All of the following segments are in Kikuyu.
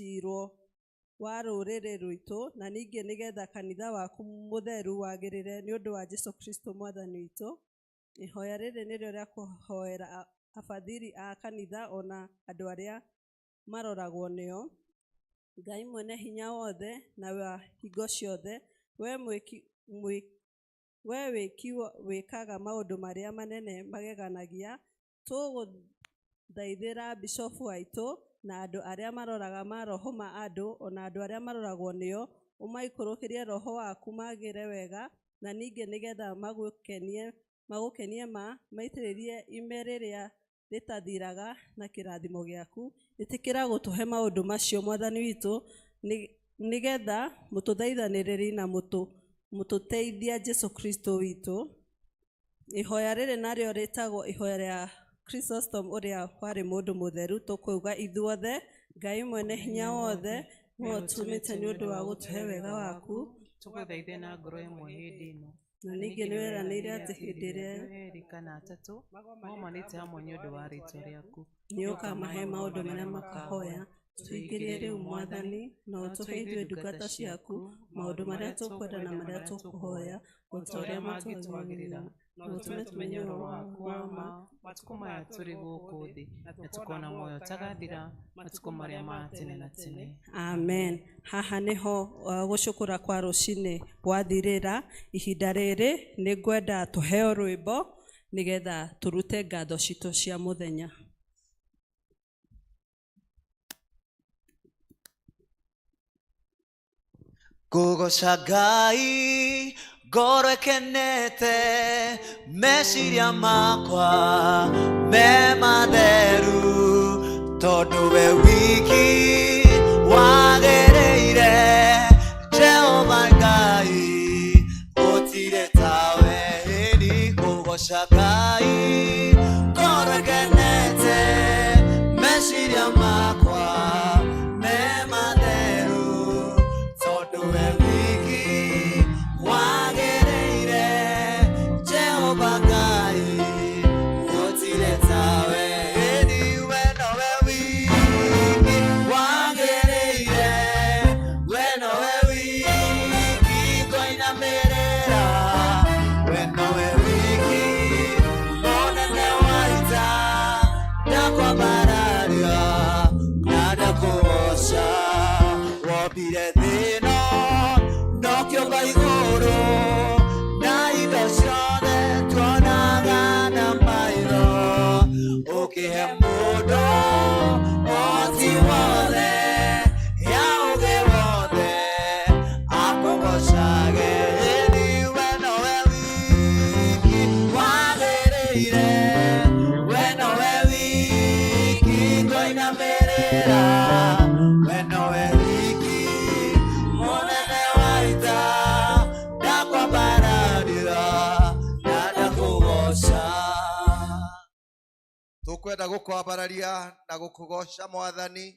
ũnyacirwo wa rũrĩrĩ rwitũ, na ningĩ nĩgetha kanitha waku mũtheru wagĩrĩre nĩ ũndũ wa Jesu Kristo mwathani witũ. Ihoya rĩrĩ nĩrĩo rĩa kũhoera abathiri a kanitha ona andũ arĩa maroragwo nĩo. Ngai mwene hinya wothe na wa hingo ciothe, we mwĩki, mwĩ, we wĩki wĩkaga maũndũ marĩa manene mageganagia, tũgũthaithĩra bishofu aitũ na andũ arĩa maroraga maroho ma andũ ona andũ arĩa maroragwo nĩo, ũmaikũrũkĩrie roho waku magĩre wega, na ningĩ nĩgetha magũkenie magũkenie ma maitĩrĩrie ime rĩrĩa rĩtathiraga na kĩrathimo gĩaku. Ĩtĩkĩra gũtũhe maũndũ macio mwathani witũ, nĩgetha mũtũthaithanĩrĩri na mũtũteithia Jesu Kristo witũ. Ihoya rĩrĩ narĩo rĩtagwo ihoya rĩa Chrysostom ũrĩa warĩ mũndũ mũtheru. Tũkuuga ithuothe, Ngai mwene hinya wothe, we ũtũmĩte nĩ ũndũ wa gũtũhe wega waku, Tũgũthaithe na ngoro ĩmwe hĩndĩ ĩno. Na ningĩ nĩ weranĩire atĩ hĩndĩ ĩrĩa andũ erĩ kana atatũ magomanĩte hamwe nĩ ũndũ wa rĩĩtwa rĩaku, nĩ ũkamahe maũndũ marĩa makahoya. Tũingĩrie rĩu mwathani, na ũtũhe ithuĩ ndungata ciaku maũndũ marĩa tũkwenda na marĩa tũkũhoya, o ta ũrĩa mangĩtwagĩrĩra, na ũtũme tũmenye ũhoro waku wa ma matukũ maya tũrĩ gũkũ thĩ, na tũkona muoyo ũtagathira matukũ marĩa ma tene na tene. Amen. Haha nĩho gũcũkũra kwa rũcinĩ gwathirĩra. Ihinda rĩrĩ nĩ ngwenda tũheo rwĩmbo nĩgetha tũrute ngatho citũ cia mũthenya. Ngũgoca Ngai ngoro ĩkenete, meciria makwa me matheru, tondũ we wiki wagĩrĩire. Jehova Ngai, gũtirĩ tawe. Ĩni ngũgoca Ngai ngoro ĩkenete, meciria makwa me matheru, tondũ we wiki wagĩrĩire. Jehova Ngai, gũtirĩ tawe. Ĩni we nowe wiki wagĩrĩire, we nowe wiki ngũinamĩrĩra, we nowe wiki mũnene wa ita, ndakwambararia na ndakũgoca. Wombire thĩ ĩno na ũkĩũmba igũrũ na indo ciothe tuonaga na maitho, ũkĩhe mũndũ ũhoti wothe ya ũũgĩ wothe akũgocage. Ĩni we nowe wiki wagĩrĩire, we nowe wiki ngũinamĩrĩra, we nowe wiki mũnene wa ita, ndakwambararia na ndakũgoca. Tũkwenda gũkwambararia na gũkũgoca mwathani,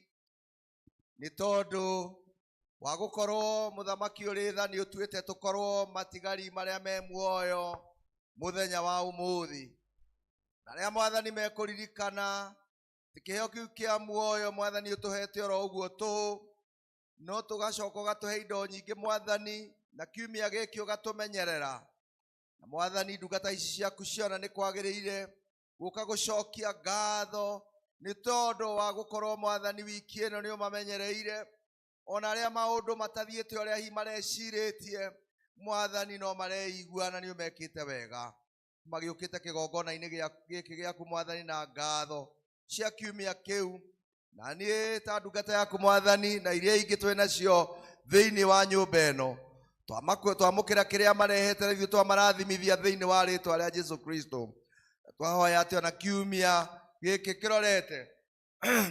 nĩ tondũ wa gũkorwo mũthamaki ũrĩ tha nĩ ũtuĩte tũkorwo matigari marĩa me muoyo mũthenya wa ũmũthĩ. Na arĩa mwathani mekũririkana atĩ kĩheo kĩu kĩa muoyo mwathani ũtũhete oro ũguo tũhũ, no tũgacoka ũgatũhe indo nyingĩ mwathani, na kiumia gĩkĩ ũgatũmenyerera. Na mwathani, ndungata ici ciaku ciona nĩ kwagĩrĩire gũka gũcokia ngatho nĩ tondũ wa gũkorwo mwathani wiki ĩno nĩ ũmamenyereire, ona arĩa maũndũ matathiĩte ũrĩa hihi marecirĩtie, mwathani no mareigua na nĩ ũmekĩte wega. Magĩũkĩte kĩgongona-inĩ gĩkĩ gĩaku mwathani na ngatho cia kiumia kĩu, na niĩ ta ndungata yaku mwathani na iria ingĩ twĩ nacio thĩinĩ wa nyũmba ĩno, twamũkĩra kĩrĩa marehete na ithuĩ twamarathimithia thĩinĩ wa rĩtwa rĩa Jesu Kristo. Twahoya atĩ ona kiumia gĩkĩ kĩrorete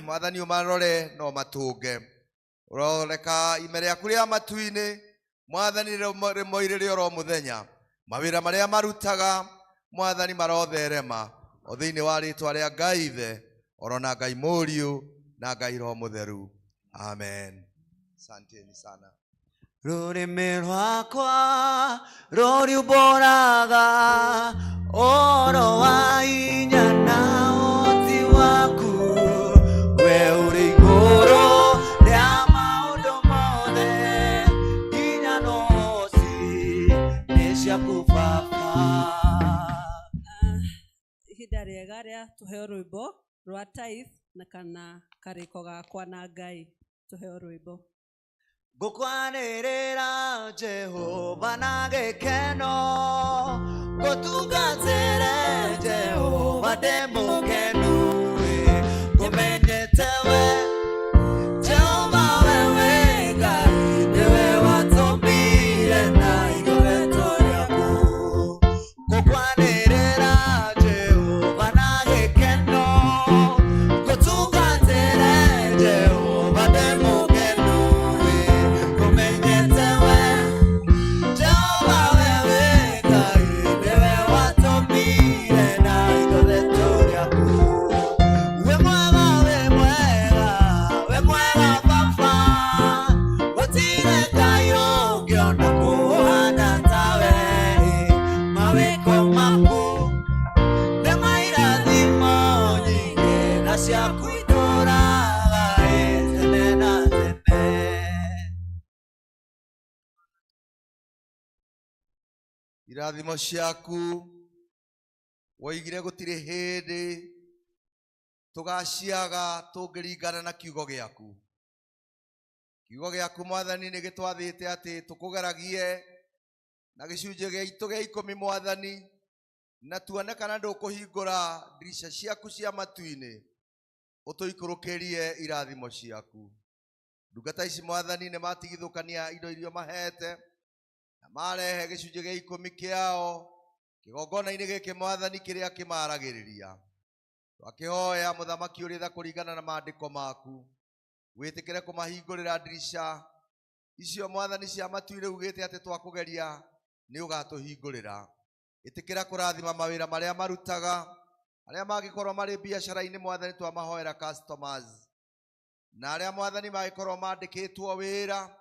mwathani ũmarore no matũnge. Ũroreka ime rĩaku rĩa matu-inĩ mwathani rĩmoirĩre oro mũthenya, mawĩra marĩa marutaga mwathani marotherema o thĩinĩ wa rĩtwa rĩa Ngai Ithe oro na Ngai Mũriũ na Ngai Roho Mũtheru. Amen. Asanteni sana. Rũrĩmĩ rwakwa rũriumbũraga ũhoro wa hinya na ũhoti waku, we ũrĩ igũrũ rĩa Wega rĩa tũheo rwĩmbo rwa tithe na kana karĩko gakwa na Ngai. Tũheo rwĩmbo. Ngũkwanĩrĩra Jehova na gĩkeno, ngũtungatĩre Jehova ndĩ mũkenu, ngũmenyete we Jehova wewe Ngai, nĩwe watũmbire na igũrũ rĩaku. Ngũkwanĩrĩra Jehova na gĩkeno, ngũtungatĩre Jehova ndĩ mũkenu, ngũmenyete we Jehova wewe Ngai, nĩwe watũmbire na igũrũ rĩaku. We mwega, we mwega, we mwega Baba, gũtirĩ Ngai ũngĩona kũhana tawe. Mawĩko maku nĩ mairathimo nyingĩ na ciaku itũũraga tene na tene. Irathimo ciaku woigire gũtirĩ hĩndĩ tũgaciaga tũngĩringana na kiugo gĩaku. Kiugo gĩaku Mwathani nĩ gĩtwathĩte atĩ tũkũgeragie na gĩcunjĩ gĩaitũ gĩa ikũmi Mwathani, na tuone kana ndũkũhingũra ndirica ciaku cia matu-inĩ ũtũikũrũkĩrie irathimo ciaku. Ndungata ici Mwathani nĩ matigithũkania indo iria mahete na marehe gĩcunjĩ gĩa ikũmi kĩao kĩgongona-inĩ gĩkĩ Mwathani kĩrĩa kĩmaragĩrĩria. Twakĩhoya mũthamaki ũrĩ tha kũringana na maandĩko maku, wĩtĩkĩre kũmahingũrĩra ndirica icio Mwathani cia matu-inĩ ugĩte atĩ twakũgeria nĩ ũgatũhingũrĩra. Ĩtĩkĩra kũrathima mawĩra marĩa marutaga, arĩa mangĩkorwo marĩ biacara-inĩ Mwathani twamahoera customers, na arĩa Mwathani mangĩkorwo mandĩkĩtwo wĩra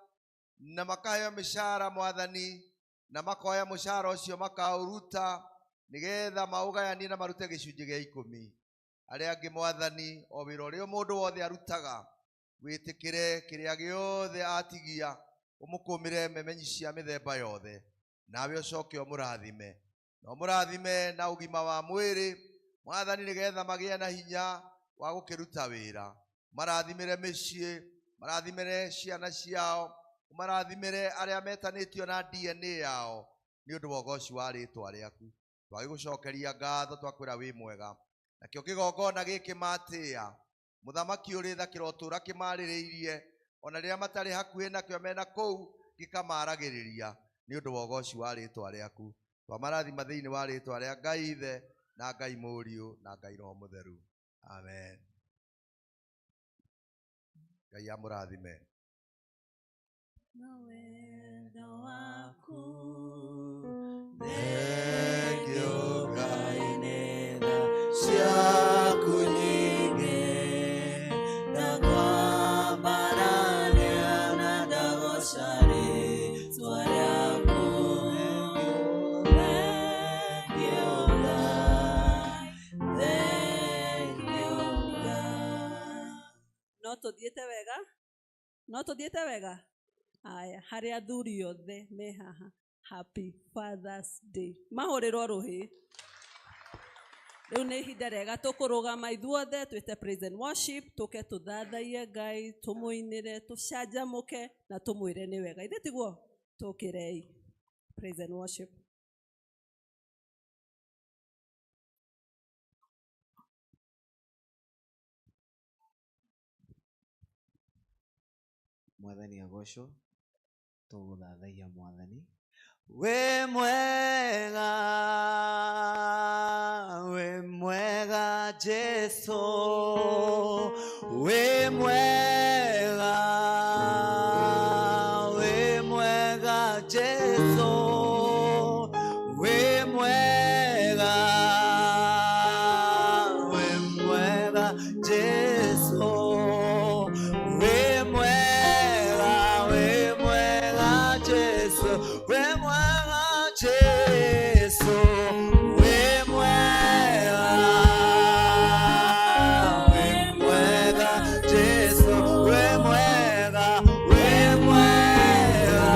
na makaheo mĩcara Mwathani, na makoya mũcara ũcio makaũruta nĩgetha maũgayanie na marute gĩcunjĩ gĩa ikũmi. Arĩa angĩ Mwathani, o wĩra ũrĩa mũndũ wothe arutaga, wĩtĩkĩre kĩrĩa gĩothe atigia, ũmũkũmĩre memenyi cia mĩthemba yothe, nawe ũcoke ũmũrathime, na ũmũrathime na ũgima wa mwĩrĩ Mwathani, nĩgetha magĩe na hinya wa gũkĩruta wĩra. Marathimĩre mĩciĩ, marathimĩre ciana ciao, ũmarathimĩre arĩa metanĩtio na DNA yao, nĩ ũndũ wa ũgoci wa rĩtwa rĩaku. Twagĩgũcokeria ngatho, twakwĩra wĩ mwega. Nakĩo kĩgongona gĩkĩ matĩĩa mũthamaki ũrĩ tha kĩrotũra kĩmarĩrĩirie, ona rĩrĩa matarĩ hakuhĩ nakĩo mena kũu gĩkamaragĩrĩria, nĩ ũndũ wa ũgoci wa rĩtwa rĩaku. Twamarathima thĩinĩ wa rĩtwa rĩa Ngai Ithe na Ngai Mũriũ na Ngai Roho Mũtheru. Amen. Ngai amũrathime. Na wendo waku Thengiũ Ngai nĩ tha ciaku nyingĩ, ndakwambararia na ndagooca rĩĩtwa rĩaku. Thengiũ Ngai, thengiũ Ngai. No tũthiĩte wega, no tũthiĩte wega. Aya, harĩ athuri othe me haha, happy Father's Day. Mahũrĩrwo rũhĩ. Rĩu nĩ ihinda rĩega tũkũrũgama ithuothe twĩte praise and worship, tũke tũthathaiye Ngai, tũmũinĩre, tũcanjamũke na tũmwĩre nĩ wega. Ithe tiguo? Tũkĩrei. Praise and worship. Mwathani agocwo, tũgũthathaiya Mwathani. Wĩ mwega, wĩ mwega Jesũ, wĩ mwega, wĩ mwega Jesũ, wĩ mwega, wĩ mwega Jesũ, wĩ mwega, wĩ mwega Jesũ, wĩ mwega Jesũ, wĩ mwega, wĩ mwega Jesũ, wĩ mwega, wĩ mwega,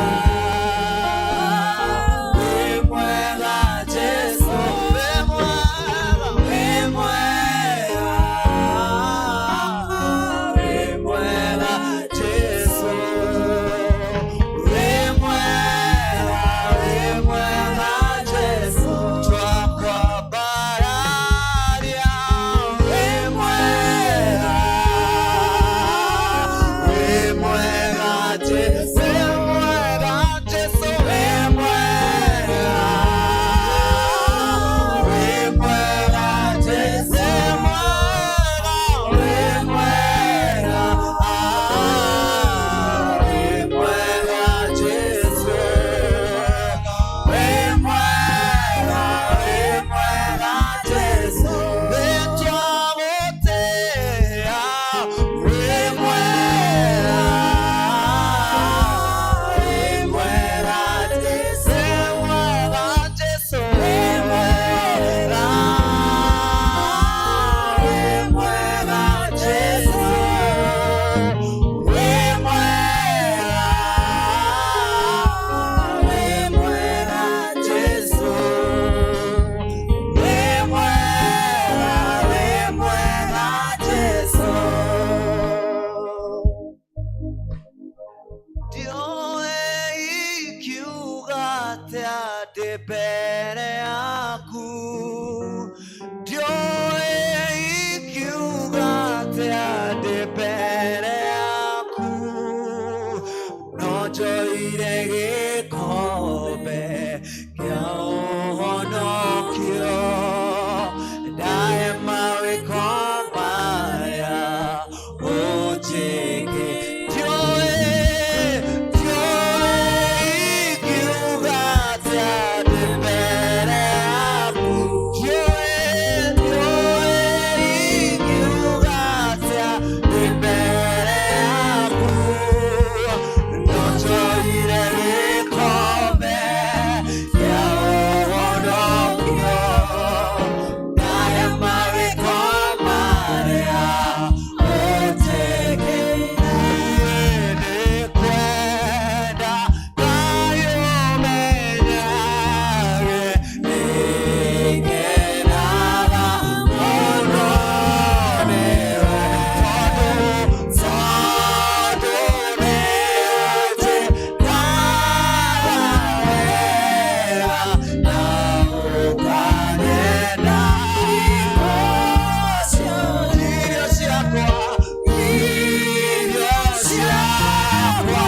Mbere yaku Ndiũĩ ingiuga atĩa ndĩ mbere yaku No njoire gĩkombe kĩa ũhonokio Ndahe mawĩko maya ũnjĩke Ndiũĩ ndiũĩ ingiuga atĩa ndĩ mbere yaku Ndiũĩ ndiũĩ ingiuga atĩa ndĩ mbere yaku No njoire gĩkombe kĩa ũhonokio Ndahe mawĩko marĩa ũnjĩkĩire Nĩkwenda Ngai ũmenyage nĩngenaga mũno nĩwe tondũ nĩũnjĩkaga wega na ũkanyenda irio ciakwa irio ciakwa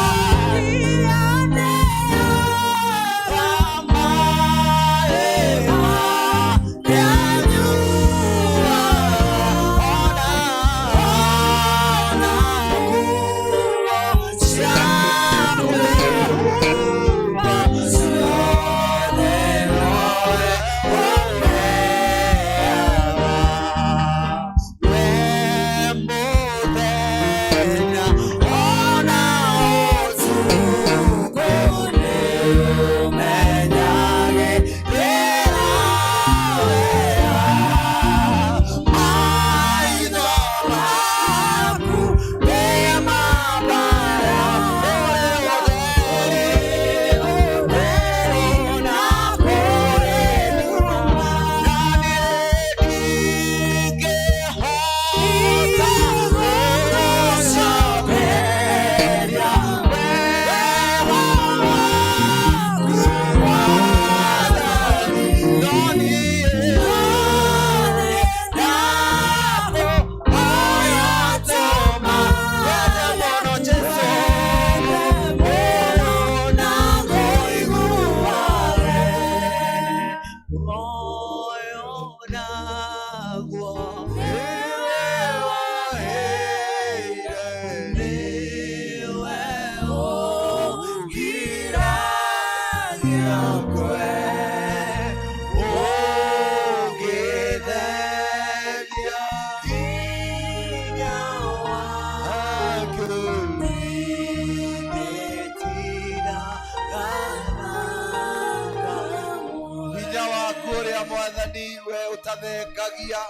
Hinya waku ũrĩa mwathani we ũtathengagia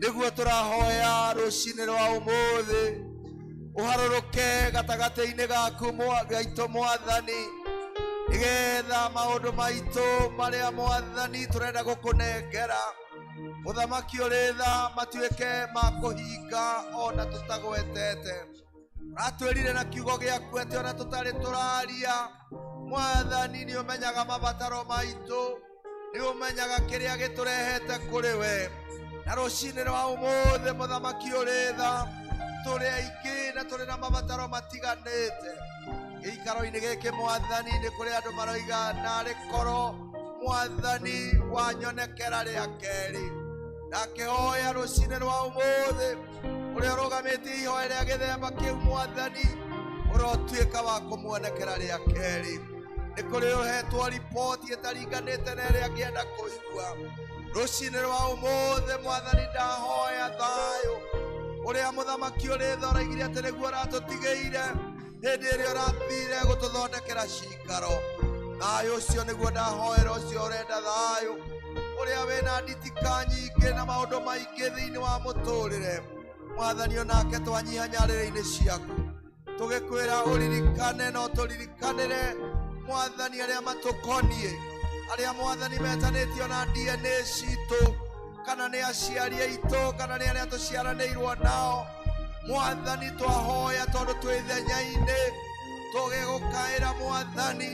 nĩguo tũrahoya rũcinĩ rwa ũmũthĩ ũharũrũke gatagatĩ-inĩ gaku gaitũ mwathani nĩgetha maũndũ maitũ marĩa mwathani tũrenda gũkũnengera mũthamaki ũrĩ tha matuĩke ma kũhinga ona tũtagwetete ũratwĩrire na kiugo gĩaku atĩ ona tũtarĩ tũraria mwathani nĩ ũmenyaga mabataro maitũ nĩ ũmenyaga kĩrĩa gĩtũrehete kũrĩ we na rũcinĩ rwa ũmũthĩ mũthamaki ũrĩ tha tũrĩ aingĩ na tũrĩ na mabataro matiganĩte gĩikaro-inĩ gĩkĩ mwathani nĩ kũrĩ andũ maroiga narĩ korwo mwathani wanyonekera rĩa kerĩ ndakĩhoya rũcinĩ rwa ũmũthĩ ũrĩa ũrũgamĩtie ihoya rĩa gĩthemba kĩu mwathani ũrotuĩka wa kũmuonekera rĩa kerĩ nĩ kũrĩ ũhetwo riboti ĩtaringanĩte na ĩrĩa angĩenda kũigua rũcinĩ rwa ũmũthĩ mwathani ndahoya thayũ ũrĩa mũthamaki ũrĩ tha ũraigire atĩ nĩguo ũratũtigĩire hĩndĩ ĩrĩa ũrathire gũtũthondekera cikaro thayũ ũcio nĩguo ndahoera ũcio ũrenda thayũ ũrĩa wĩna nditika nyingĩ na maũndũ maingĩ thĩinĩ wa mũtũrĩre mwathani onake twanyiha nyarĩrĩ-inĩ ciaku tũgĩkwĩra ũririkane no tũririkanĩre mwathani arĩa matũkoniĩ arĩa mwathani metanĩtio na DNA citũ kana nĩ aciari aitũ kana nĩ arĩa tũciaranĩirwo nao mwathani twahoya tondũ twĩ ithenya-inĩ tũgĩgũkaĩra mwathani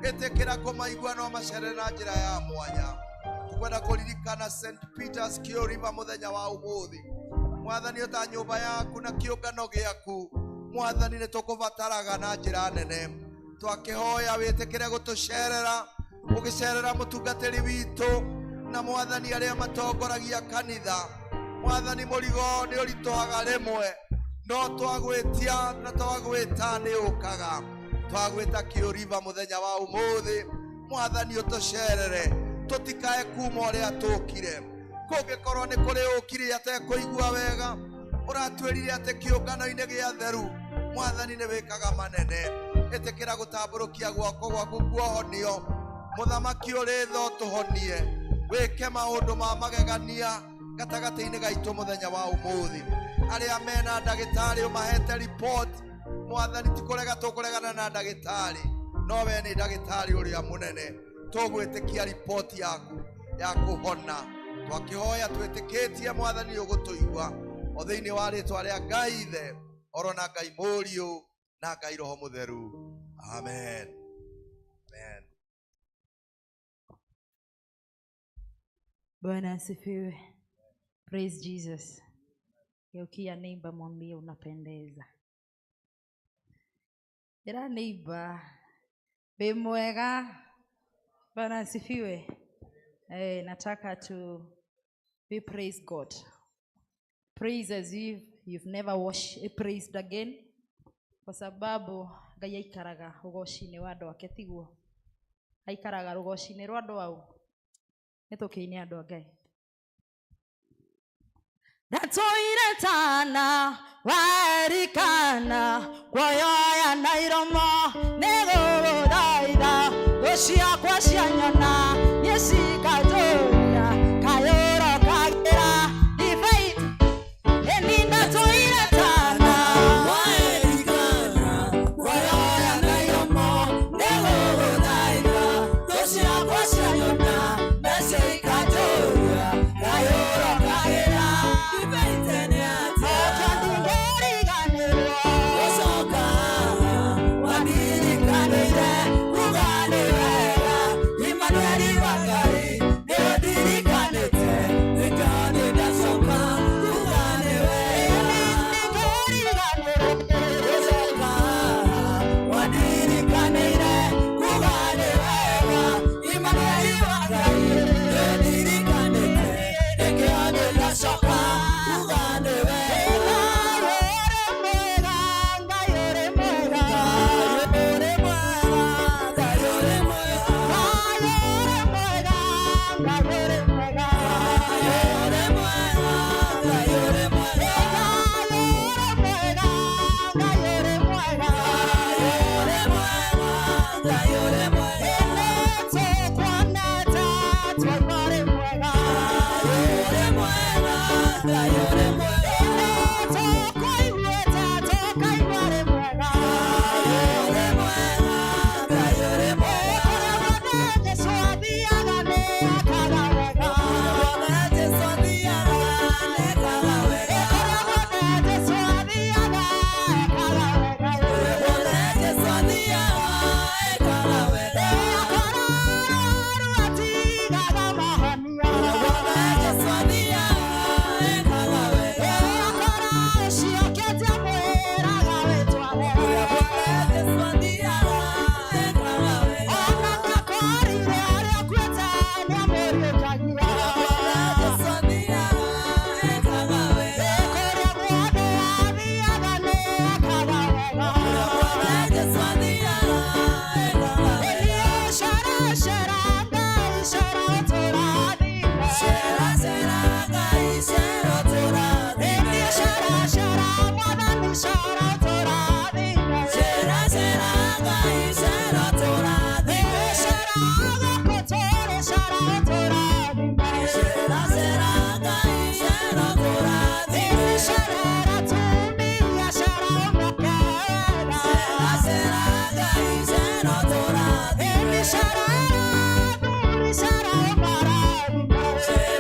Ĩtĩkĩra kũmaigua no macerere na njĩra ya mwanya. Tũkwenda kũririkana St. Peter's Kĩũriba mũthenya wa ũmũthĩ. Mwathani, ota nyũmba yaku na kĩũngano gĩaku, Mwathani, nĩ tũkũbataraga na njĩra nene. Twakĩhoya wĩtĩkĩre gũtũcerera, ũgĩcerera mũtungatĩri witũ na Mwathani arĩa matongoragia kanitha. Mwathani, mũrigo nĩ ũritũhaga rĩmwe, no twagwĩtia na twagwĩta nĩ ũkaga. Twagwĩta Kĩũriba mũthenya wa ũmũthĩ, Mwathani ũtũcerere, tũtikae kuma ũrĩa tũkire. Kũngĩkorwo nĩ kũrĩ ũkire atekũigua wega, ũratwĩrire atĩ kĩũngano-inĩ gĩa theru, Mwathani nĩ wĩkaga manene. Ĩtĩkĩra gũtambũrũkia guoko gwaku kuohonio. Mũthamaki ũrĩ tha ũtũhonie, wĩke maũndũ ma magegania gatagatĩ-inĩ gaitũ mũthenya wa ũmũthĩ. Arĩa mena ndagĩtarĩ ũmahete report, Mwathani, ti kũrega tũkũregana na ndagĩtarĩ, no we nĩ ndagĩtarĩ ũrĩa mũnene. Tũgwĩtĩkia ripoti yaku ya kũhona. Twakĩhoya twĩtĩkĩtie Mwathani ũgũtũigua, o thĩinĩ wa rĩtwa rĩa Ngai Ithe, oro na Ngai Mũriũ, na Ngai Roho Mũtheru. Amen. Amen. Bwana asifiwe. Praise Jesus. Geukia neighbor mwambie unapendeza. Ĩra neighbor wĩ mwega. Bwana asifiwe. Nataka tu we praise God. Praise as if you've never praised again, kwa sababu Ngai aikaraga rũgoci-inĩ wa andũ ake, tiguo? Aikaraga rũgoci-inĩ rwa andũ au. Nĩ tũkĩine andũ a Ngai. Ndatũire tana warikana kuoyoya na iromo nĩgũgũthaitha thũ ciakwa cianyona niĩ cikatũria kayũro kagĩra ndibei. Ĩni ndatũire tana warikana kuoyoya na iromo nĩgũgũthaitha thũ ciakwa cianyona nĩcikatũria kayũro kagĩra.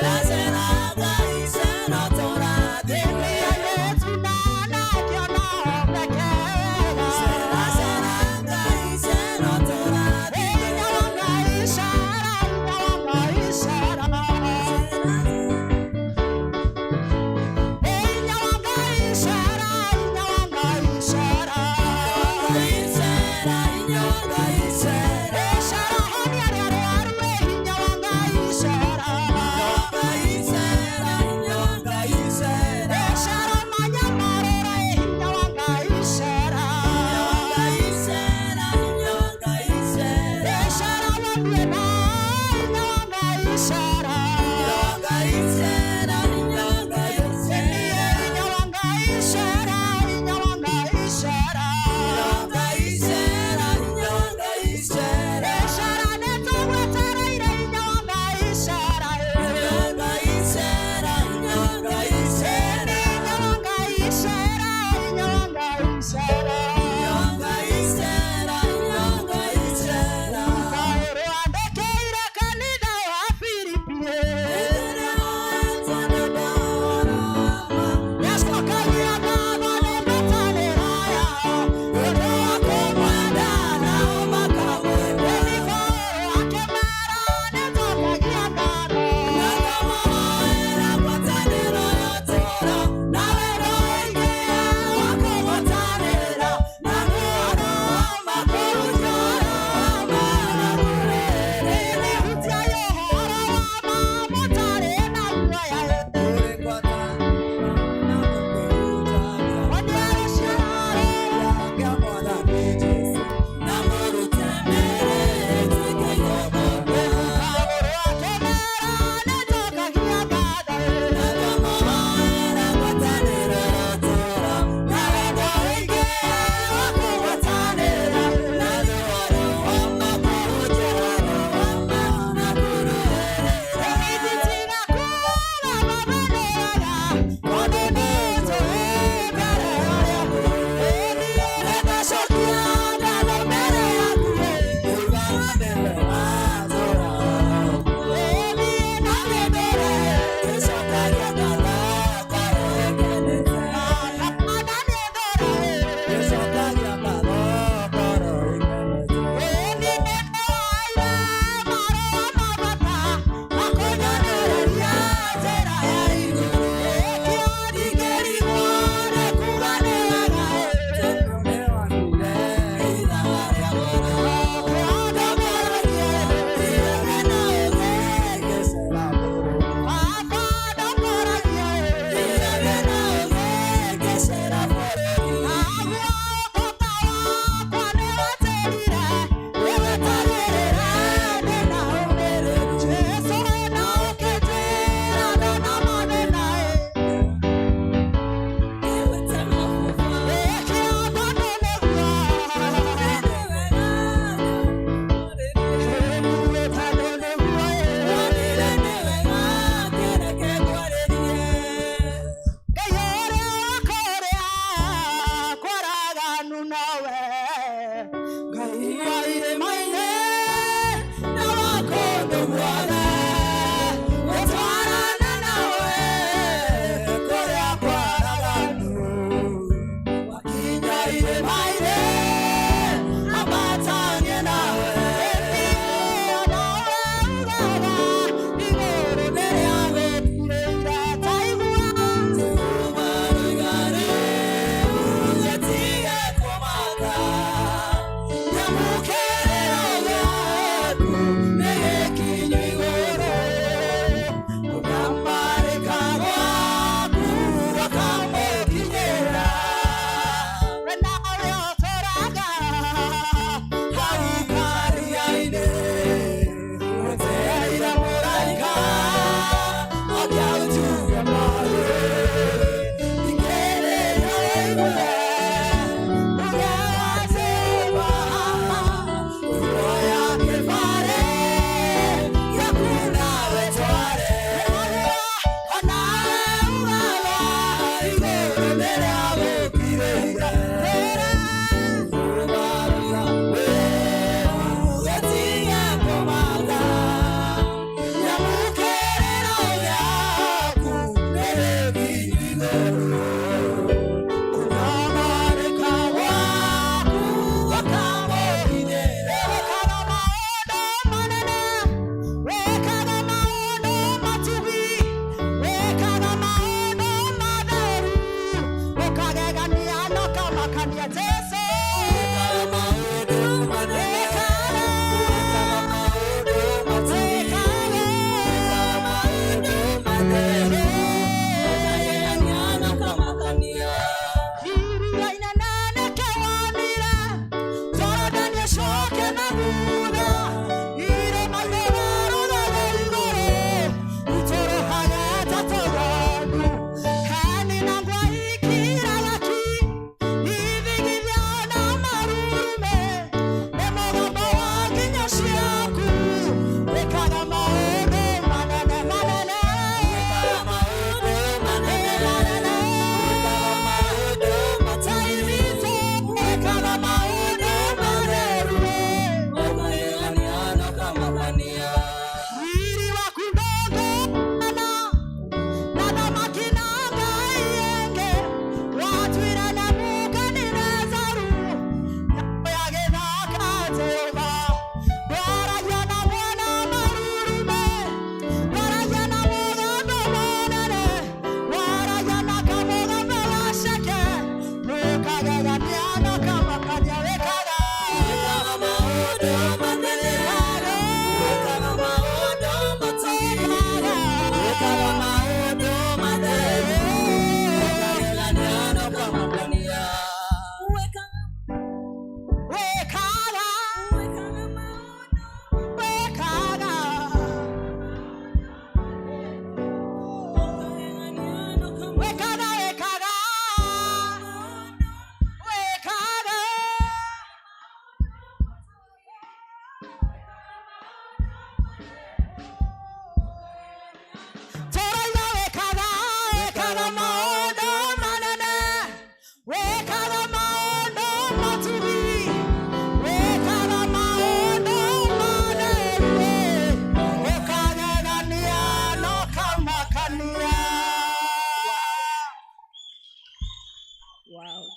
Será, será, Ngai, será, torá,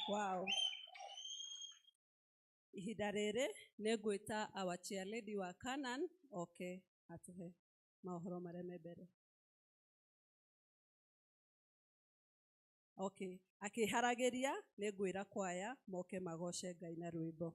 Wow. Ihinda rĩrĩ nĩngwĩta our chair lady wa Canaan oke atũhe maũhoro marĩa me mbere. Okay, akĩharagĩria nĩngwĩra kwaya moke magoce Ngai na rwĩmbo.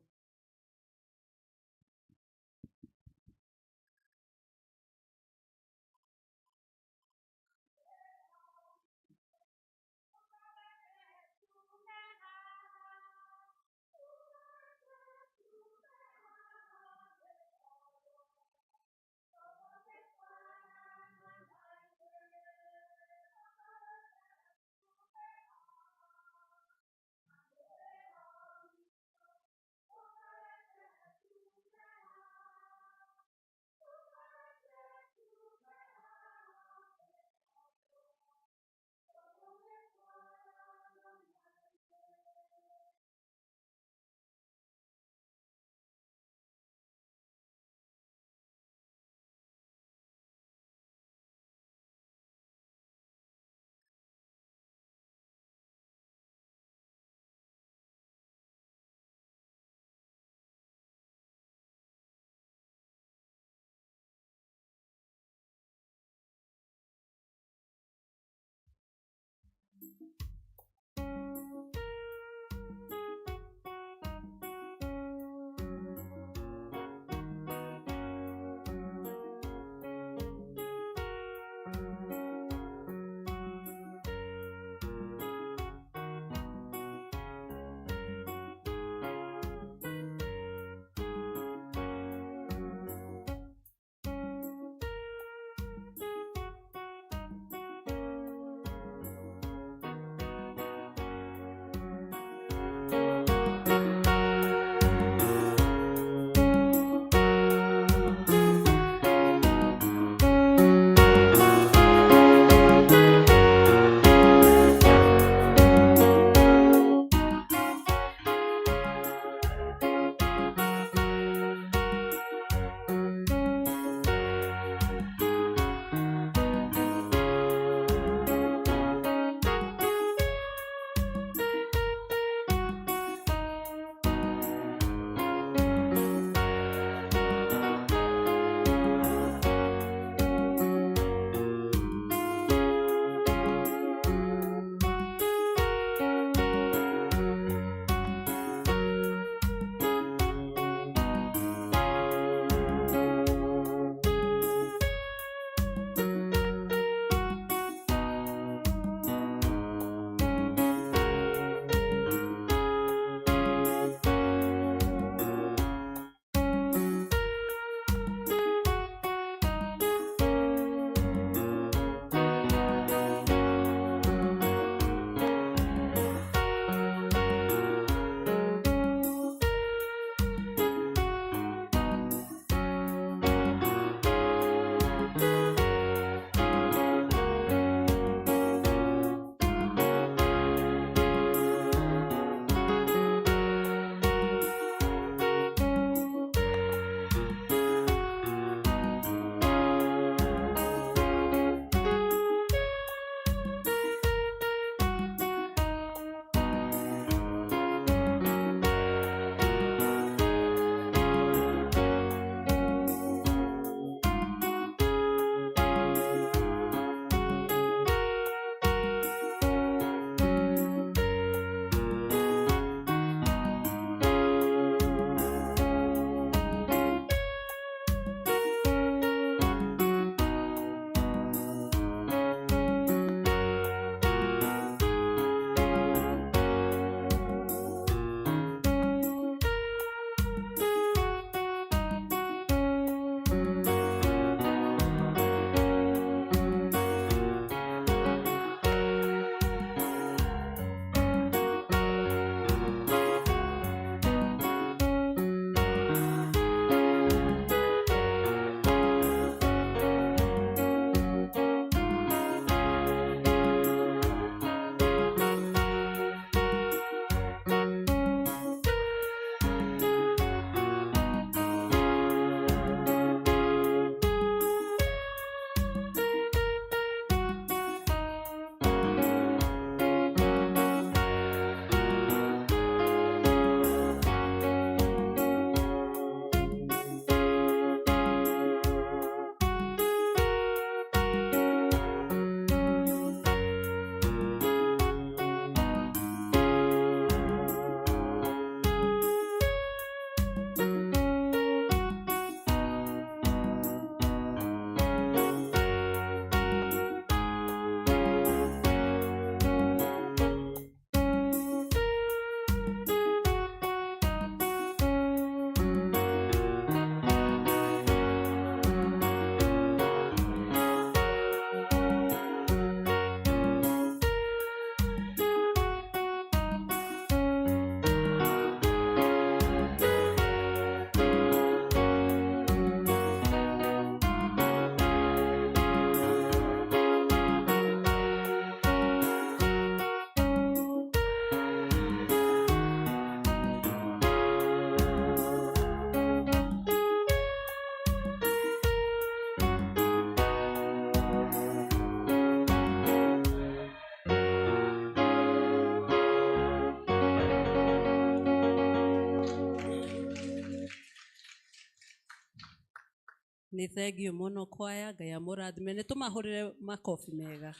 Nĩ thengiũ mũno kwaya, Ngai amũrathime. Nĩ tũmahũrĩre makobi mega.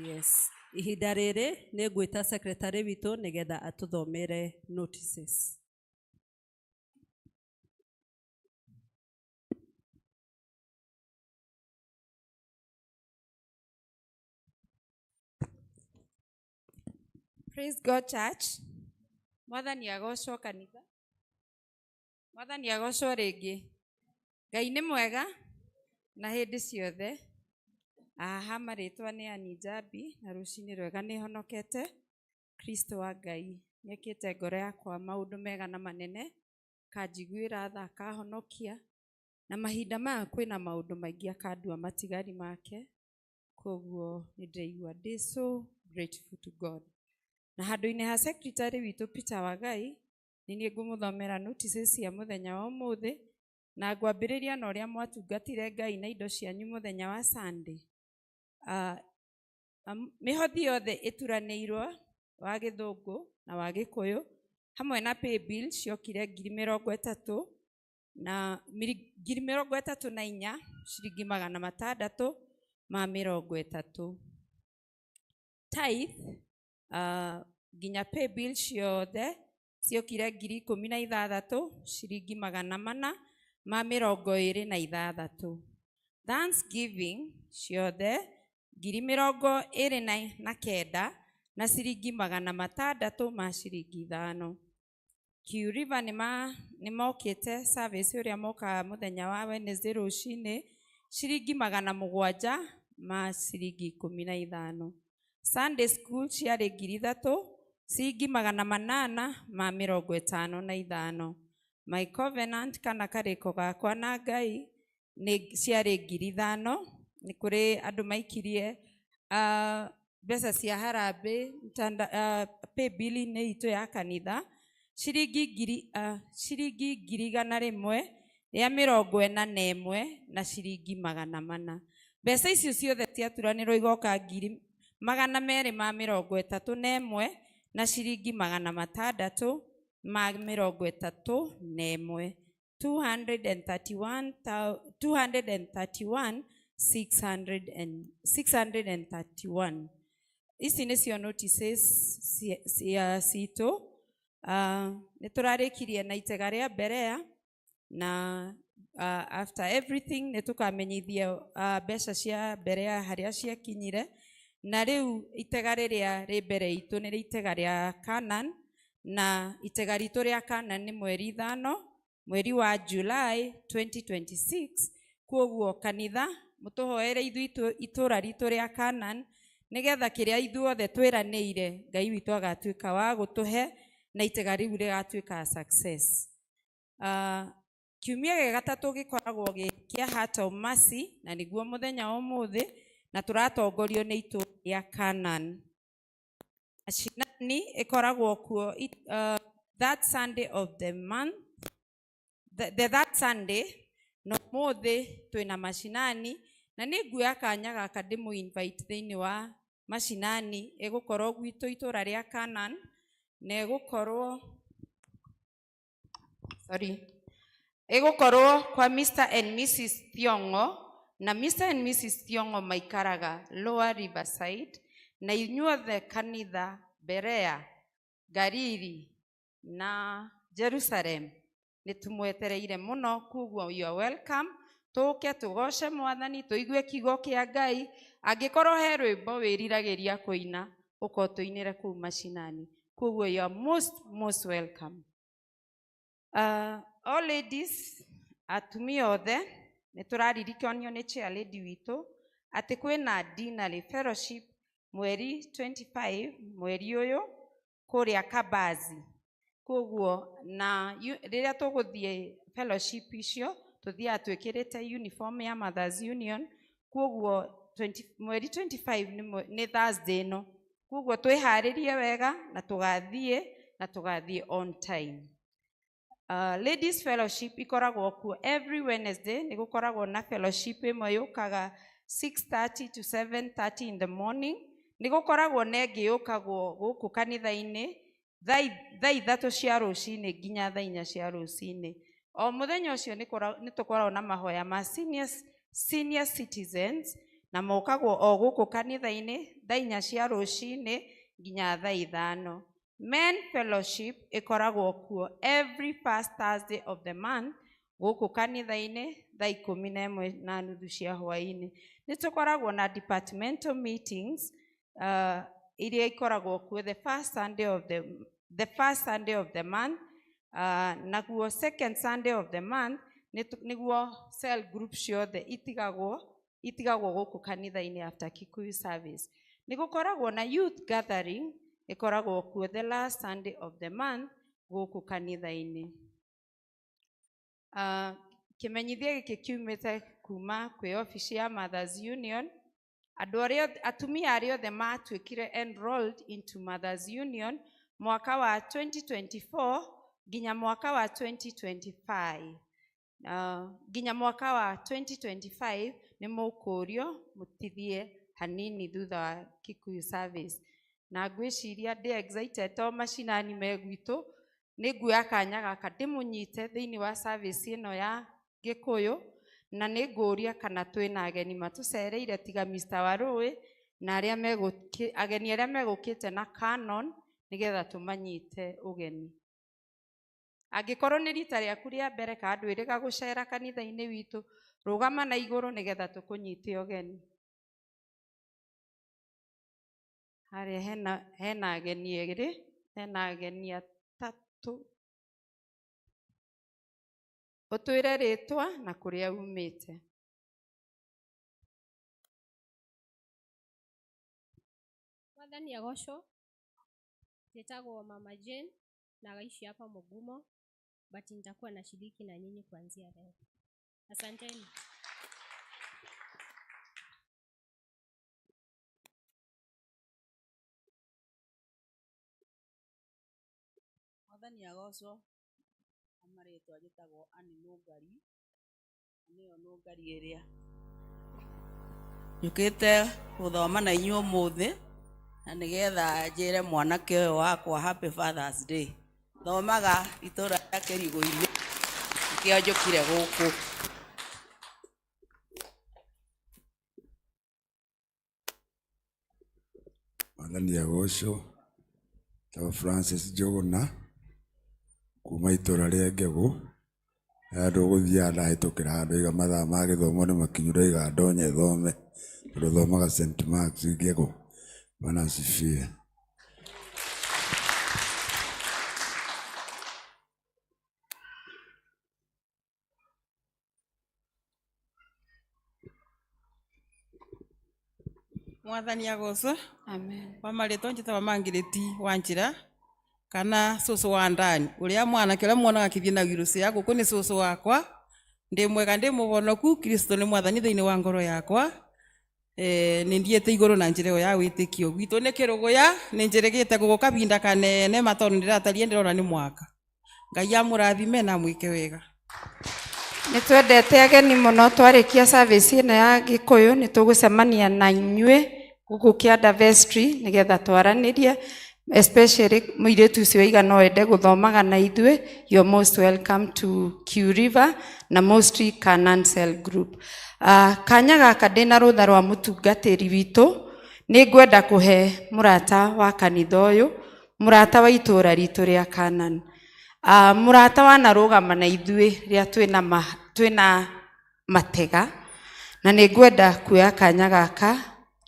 Yes. Ihinda rĩrĩ nĩ ngwĩta secretary witũ nĩgetha atũthomere notices. Praise God Church. Mwathani agocwo kanitha. Mwathani agocwo rĩngĩ. Ngai nĩ mwega na hĩndĩ ciothe. Aha marĩtwa nĩ Ann Njambi na rũcinĩ rwega nĩ honokete. Kristo wa Ngai nĩekĩte ngoro yakwa maũndũ mega na manene, akanjiguĩra tha, akahonokia, na mahinda maya kwĩna maũndũ maingĩ akandua matigari make. Koguo nĩ ndĩraigua ndĩ so grateful to God. Na handũ-inĩ ha secretary witũ Peter Wagai, nĩ niĩ ngũmũthomera notices cia mũthenya wa ũmũthĩ, na ngwambĩrĩria na ũrĩa mwatungatire Ngai na indo cianyu mũthenya wa Sunday. Mĩhothi yothe ĩturanĩirwo wa gĩthũngũ na wa gĩkũyũ hamwe na pay bill ciokire ngiri mĩrongo ĩtatũ na ngiri mĩrongo ĩtatũ na inya ciringi magana matandatũ ma mĩrongo ĩtatũ. Tithe, nginya pay bill ciothe ciokire ngiri ikũmi na ithathatũ ciringi magana mana ma mĩrongo ĩrĩ na ithathatũ. Thanksgiving ciothe ngiri mĩrongo ĩrĩ na kenda na ciringi magana matandatũ ma ciringi ithano. Q River nĩ mokĩte service ũrĩa mokaga mũthenya wa Wednesday rũcinĩ ciringi magana mũgwanja ma ciringi ikũmi na ithano. Sunday school ciarĩ ngiri ithatũ ciringi magana manana ma mĩrongo ĩtano na ithano. My Covenant kana karĩko gakwa na Ngai nĩ ciarĩ ngiri ithano. Nĩ kũrĩ andũ maikirie mbeca cia harambĩ pay bill-inĩ itũ ya kanitha ciringi ngiri igana rĩmwe rĩa mĩrongo ĩna na ĩmwe na ciringi magana mana. Mbeca icio ciothe ciaturanĩrwo igoka ngiri magana merĩ ma mĩrongo ĩtatũ na ĩmwe na ciringi magana matandatũ ma mĩrongo ĩtatũ na ĩmwe. Two hundred and thirty-one two hundred and thirty-one, six hundred and, six hundred and thirty-one. Ici nĩcio notices cia citũ. Nĩ tũrarĩkirie na itega rĩa Berea na after everything nĩ tũkamenyithia mbeca cia Berea harĩa ciakinyire. Na rĩu itega rĩrĩa rĩ mbere itũ nĩ itega rĩa Canaan, na itega ritũ rĩa Canaan nĩ mweri ithano mweri wa July 2026. Kwoguo kanitha mũtũhoere ithuĩ itũra ritũ rĩa Canaan nĩgetha kĩrĩa ithuothe twĩranĩire Ngai witũ agatuĩka wa gũtũhe na itega rĩu rĩgatuĩka success. Kiumia gĩa gatatũ gĩkoragwo gĩ kĩa Heart of Mercy na nĩguo mũthenya wa ũmũthĩ, na tũratongorio nĩ itũra rĩa Canaan. Mashinani ĩkoragwo kuo that Sunday of the month, the that Sunday, no ũmũthĩ twĩna mashinani, na nĩ nguoya kanya gaka ndĩmũ invite thĩinĩ wa mashinani ĩgũkorwo gwitũ itũra rĩa Canaan, na ĩgũkorwo, sorry, ĩgũkorwo kwa Mr and Mrs Thiong'o, na Mr and Mrs Thiong'o maikaraga Lower Riverside, na inyuothe kanitha Berea, Galili na Jerusalem nĩ tũmwetereire mũno, koguo you are welcome. Tũke tũgoce Mwathani, tũigue kiugo kĩa Ngai. Angĩkorwo he rwĩmbo wĩriragĩria kũina, ũka ũtũinĩre kũu mashinani. Koguo you are most, most welcome. All ladies, atumia othe, nĩ tũraririkanio nĩ chair lady witũ atĩ kwĩna dinner fellowship mweri 25 mweri ũyũ kũrĩa Kabazi. Koguo na rĩrĩa tũgũthiĩ fellowship icio tũthiaga twĩkĩrĩte uniform ya Mothers Union. Koguo mweri 25 nĩ Thursday ĩno. Koguo twĩharĩrie wega na tũgathiĩ, na tũgathiĩ on time. Ladies fellowship ikoragwo kuo every Wednesday, nĩ gũkoragwo na fellowship ĩmwe yũkaga 6:30 to 7:30 in the morning. Nĩ gũkoragwo na ĩngĩ yũkagwo gũkũ kanitha-inĩ thaa ithatũ cia rũcinĩ nginya thaa inya cia rũcinĩ. O mũthenya ũcio nĩ tũkoragwo na mahoya ma senior citizens na mokagwo o gũkũ kanitha-inĩ thaa 4 cia rũcinĩ nginya thaa 5. Men fellowship ĩkoragwo kuo every first Thursday of the month gũkũ kanitha-inĩ thaa 11:30 cia hwaĩ-inĩ. Nĩ tũkoragwo na departmental meetings iria ikoragwo kuo the first Sunday of the month, naguo second Sunday of the month nĩguo cell group ciothe itigagwo gũkũ kanitha-inĩ after Kikuyu service. Nĩ gũkoragwo na youth gathering ĩkoragwo kuo the last Sunday of the month gũkũ kanitha-inĩ. Kĩmenyithia gĩkĩ kiumĩte kuma kwĩ obici ya Mothers Union. Andũ arĩa atumia arĩa othe matuĩkire enrolled into Mothers Union mwaka wa 2024 nginya mwaka wa 2025. Nginya mwaka wa 2025 nĩ mũkũrio mũtithie hanini thutha wa Kikuyu service. Na ngwĩciria ndĩ excited to macinani me gwitũ, nĩ nguoya kanya gaka ndĩmũnyite thĩinĩ wa service ĩno ya Gĩkũyũ, na nĩ ngũria kana twĩna ageni matũcereire tiga Mr. Warũĩ na arĩa ageni arĩa megũkĩte na Canon nĩgetha tũmanyite ũgeni. Angĩkorwo nĩ rita rĩaku rĩa mbere kana ndwĩrĩga gũcera kanitha-inĩ witũ, rũgama na igũrũ nĩgetha tũkũnyite ũgeni. Harĩa hena ageni erĩ, hena ageni atatũ. Ũtwĩre rĩtwa na kũrĩa umĩte. Mwathani agocwo. Njĩtagwo Mama Jane na naishi hapa Mugumo, but nitakuwa nashiriki na nyinyi kuanzia leo. Asanteni. Mwathani agocwo. Marĩtwa njĩtagwo Ann Nũngari, nĩyo Nũngari ĩrĩa njũkĩte gũthoma na inyuĩ ũmũthĩ, na nĩgetha njĩre mwanake ũyũ wakwa Happy Father's Day. Thomaga itũra rĩa Kĩrigũ-inĩ, nĩkĩo njũkire gũkũ. Mwathani agocwo. Njĩtagwo Francis Njũgũna kuma itũra rĩa Ngegũ. Handũ gũthiaga ndahĩtũkĩra handũ iga mathaa ma gĩthomo nĩ makinyu ndaiga ndonye thome, tondũ thomaga St. Mark's Ngegũ. Bwana asifiwe. Mwathani agocwo. Amen. Kwa marĩtwa njĩtagwo Mangirĩti wa Njĩra kana cũcũ wa ndani ũrĩa mwanake ũrĩa muonaga akĩthiĩ na wheel cia gũkũ nĩ cũcũ wakwa. Ndĩ mwega ndĩ mũhonoku, Kristo nĩ mwathani thĩinĩ wa ngoro yakwa. Nĩ ndiĩte igũrũ na njĩra ĩyo ya wĩtĩkio. Gwitũ nĩ kĩrũgũya, nĩ njĩrĩgĩte gũgũ kabinda kanene ma tondũ ndĩratarie ndĩrona nĩ mwaka. Ngai amũrathime na amwĩke wega. Nĩ twendete ageni mũno. Twarĩkia service ĩno ya Gĩkũyũ nĩ tũgũcemania na inyuĩ gũkũ Kĩanda Vestry nĩgetha twaranĩrie, especially mũirĩtu ũcio waiga no ende gũthomaga na ithuĩ. You're most welcome to Q River na mostly Canaan Cell Group. Kanya gaka ndĩna rũtha rwa mũtungatĩri witũ, nĩ ngwenda kũhe mũrata wa kanitha ũyũ, mũrata wa itũra ritũ rĩa Canaan. Mũrata wanarũgama na ithuĩ rĩrĩa twĩna matega, na nĩ ngwenda kuoya kanya gaka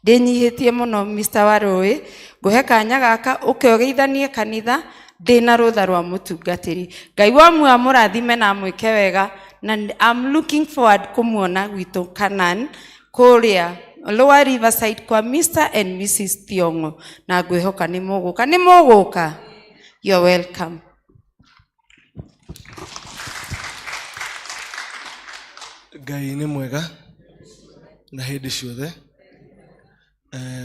ndĩnyihĩtie mũno Mr. Warũĩ, ngũhe kanya gaka ũke ũgeithanie kanitha ndĩna rũtha rwa mũtungatĩri. Ngai wa muoyo amũrathime na amwĩke wega, na I'm looking forward kũmuona gwitũ Canaan kũrĩa Lower Riverside kwa Mr. and Mrs. Thiong'o, na ngwĩhoka nĩ mũgũka. Nĩ mũgũka? You're welcome. Ngai nĩ mwega na hĩndĩ ciothe.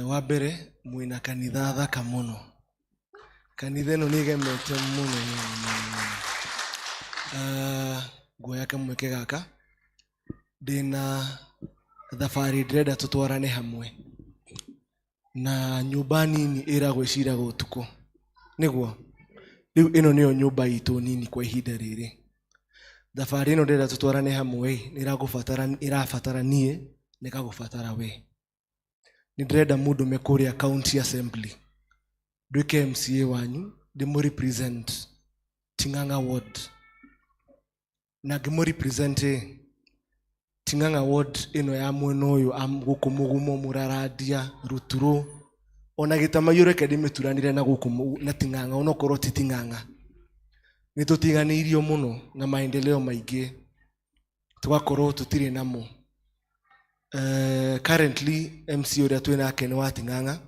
Wa mbere mwĩna kanitha thaka mũno. Kanitha ĩno nĩ ĩgemete mũno mũno mũno. Nguoya kamweke gaka ndĩna thabarĩ ndĩrenda tũtwarane hamwe, na nyũmba nini ĩragwo ĩciragwo ũtukũ, nĩguo rĩu ĩno nĩyo nyũmba itũ nini kwa ihinda rĩrĩ. Thabarĩ ĩno ndĩrenda tũtwarane hamwe ĩ, nĩ ĩragũbatara ĩrabatara niĩ na ĩkagũbatara we. Nĩ ndĩrenda mũndũme kũrĩa county assembly nduĩke MCA wanyu, ndĩmũ represent Ting'ang'a ward. Na ngĩmũ represent ĩ, Ting'ang'a ward ĩno ya mwena ũyũ gũkũ Mũgumo, Mũrarandia, Ruturo, ona Gĩtamaiyũ reke ndĩmĩturanĩre na gũkũ na Ting'ang'a, onokorwo ti Ting'ang'a. Nĩ tũtiganĩirio mũno na maendeleo maingĩ tũgakorwo tũtirĩ namo. Currently MC ũrĩa twĩ nake nĩ wa Ting'ang'a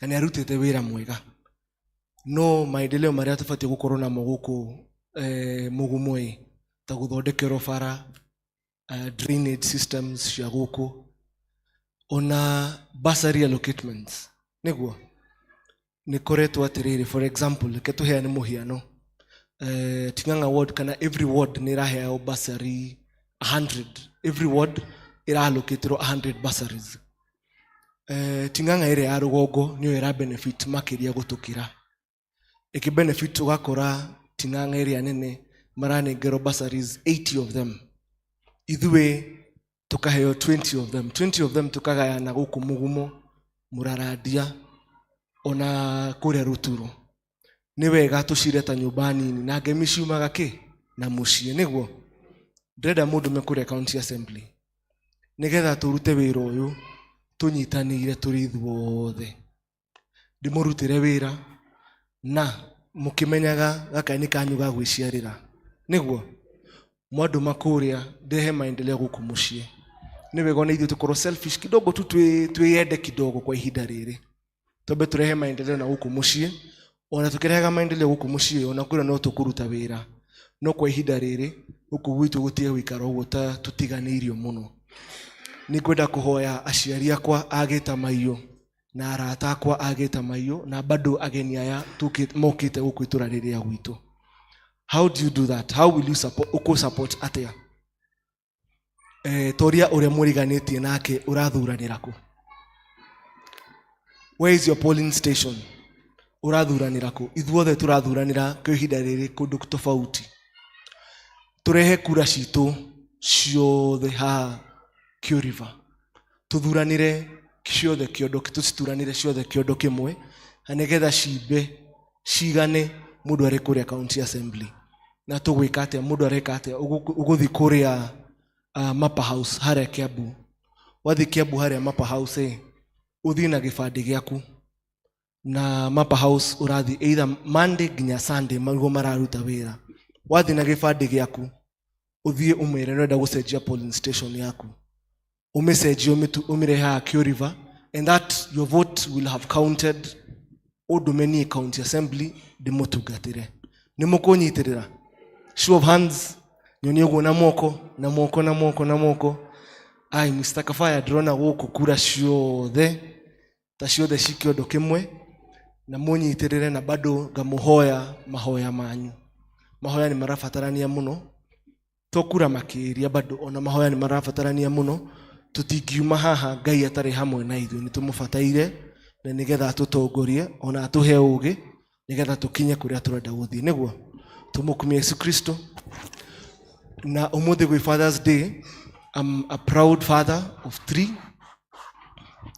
na nĩ arutĩte wĩra mwega, no maendeleo marĩa tũbatiĩ gũkorwo namo gũkũ Mũgumo ĩ, ta gũthondekerwo bara, drainage systems cia gũkũ, ona bursary allotments, nĩguo nĩ koretwo atĩrĩrĩ. For example, reke tũheane mũhiano, Ting'ang'a ward kana every ward nĩ ĩraheo bursary 100, every ward ĩraallocatĩrwo 100 bursaries. Ting'ang'a ĩrĩa ya rũgongo nĩyo ĩra benefit makĩria gũtũkĩra ĩkĩ benefit. Ũgakora Ting'ang'a ĩrĩa nene maranengerwo bursaries 80 of them, ithuĩ tũkaheo 20 of them, 20 of them tũkagayana gũkũ Mũgumo, Mũrarandia, ona kũrĩa Ruturo. Nĩ wega tũcire ta nyũmba nini na ngemi ciumaga kĩ na mũciĩ. Nĩguo ndĩrenda mũndũ me kũrĩa county assembly nĩgetha tũrute wĩra ũyũ tũnyitanĩire tũrĩ ithuothe, ndĩmũrutĩre wĩra na mũkĩmenyaga gaka nĩ kanyu ga gwĩciarĩra, nĩguo mwandũma kũrĩa ndehe maendeleo gũkũ mũciĩ. Nĩ wega ona ithuĩ tũkorwo selfish kidogo tu, twĩyende kidogo kwa ihinda rĩrĩ, twambe tũrehe maendeleo na gũkũ mũciĩ. Ona tũkĩrehaga maendeleo gũkũ mũciĩ, ona kũrĩa no tũkũruta wĩra, no kwa ihinda rĩrĩ gũkũ gwitũ gũtige gũikara ũguo ta tũtiganĩirio mũno. Nĩ ngwenda kũhoya aciari akwa a Gĩtamaiyũ na arata akwa a Gĩtamaiyũ na bado ageni aya mokĩte gũkũ itũra rĩrĩa gwitũ. How do you do that? How will you support? Ũkũ support atĩa? Toria ũrĩa mũriganĩtie nake ũrathuranĩra kũ? Where is your polling station? Ũrathuranĩra kũ? Ithuothe tũrathuranĩra kwa ihinda rĩrĩ kũndũ tofauti. Tũrehe kura citũ ciothe haha Q River, tũthuranĩre ciothe kĩondo, tũcituranĩre ciothe kĩondo kĩmwe, na nĩgetha cimbe cigane mũndũ arĩ kũrĩa county assembly. Na tũgwĩka atĩa? Mũndũ areka atĩa? Ũgũthiĩ kũrĩa Mapa House harĩa Kiambu. Wathiĩ Kiambu harĩa Mapa House ĩ, ũthiĩ na gĩbandĩ gĩaku na Mapa House ũrathiĩ either Monday nginya Sunday nĩguo mararuta wĩra. Wathiĩ na gĩbandĩ gĩaku, ũthiĩ ũmwĩre nĩũrenda gũcenjia polling station yaku, ũmĩcenjie, ũmĩrehe haha Q River, and that your vote will have counted. Ũndũme niĩ county assembly ndĩmũtungatĩre. Nĩ mũkũnyitĩrĩra? Show of hands, nyonie ũguo na moko na moko na moko na moko. Ai, Mr. Kafaya, ndĩrona gũkũ kura ciothe ta ciothe ci kĩondo kĩmwe, na mũnyitĩrĩre, na bado ngamũhoya mahoya manyu. Mahoya nĩ marabatarania mũno, to kura makĩria, bado ona mahoya nĩ marabatarania mũno. Tũtingiuma haha Ngai atarĩ hamwe na ithuĩ. Nĩ tũmũbataire na nĩgetha atũtongorie ona atũhe ũgĩ nĩgetha tũkinye kũrĩa tũrenda gũthiĩ, nĩguo tũmũkumie Yesu Kristo. Na ũmũthĩ gwĩ Fathers Day. I'm a proud father of three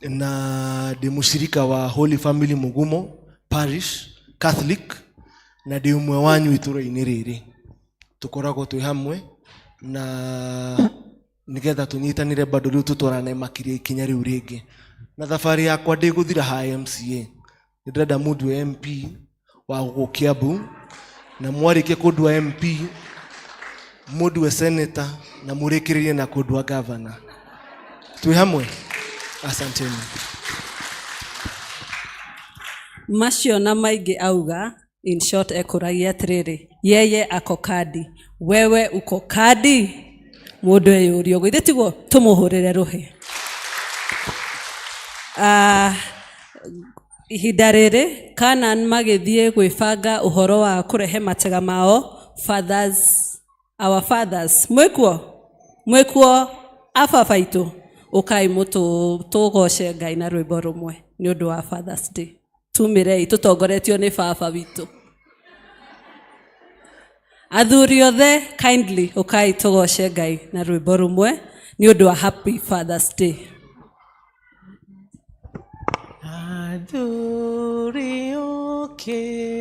na ndĩ mũcirika wa Holy Family Mugumo Parish Catholic, na ndĩ ũmwe wanyu itũra-inĩ rĩrĩ. Tũkoragwo twĩ hamwe na nĩgetha tũnyitanĩre bado rĩu tũtwarane makĩria ikinya rĩu rĩngĩ. Na thabarĩ yakwa ndĩgũthira ha MCA. Nĩ ndĩrenda mũndue MP wa gũkũ Kiambu, na mwarĩkia kũndua MP, mũndue senator, na mũrĩkĩrĩrie na kũndua governor. Twĩ hamwe, asanteni. Macio na maingĩ auga. In short, ekũragia atĩrĩrĩ, yeye ako kadi, wewe uko kadi. Mũndũ eyũria ũguo, ithe tiguo? Tũmũhũrĩre rũhĩ. Ah, ihinda rĩrĩ Canaan magĩthiĩ gwĩbanga ũhoro wa kũrehe matega mao. Fathers, our fathers, mwĩkuo, mwĩkuo, ababa aitũ, ũkai mũtũ tũgoce Ngai na rwĩmbo rũmwe nĩ ũndũ wa Fathers Day. Tumĩrei tũtongoretio nĩ baba witũ. Athuri othe, kindly ũkai tũgoce Ngai na rwĩmbo rũmwe nĩ ũndũ wa Happy Father's Day. Athuri ũkĩrai,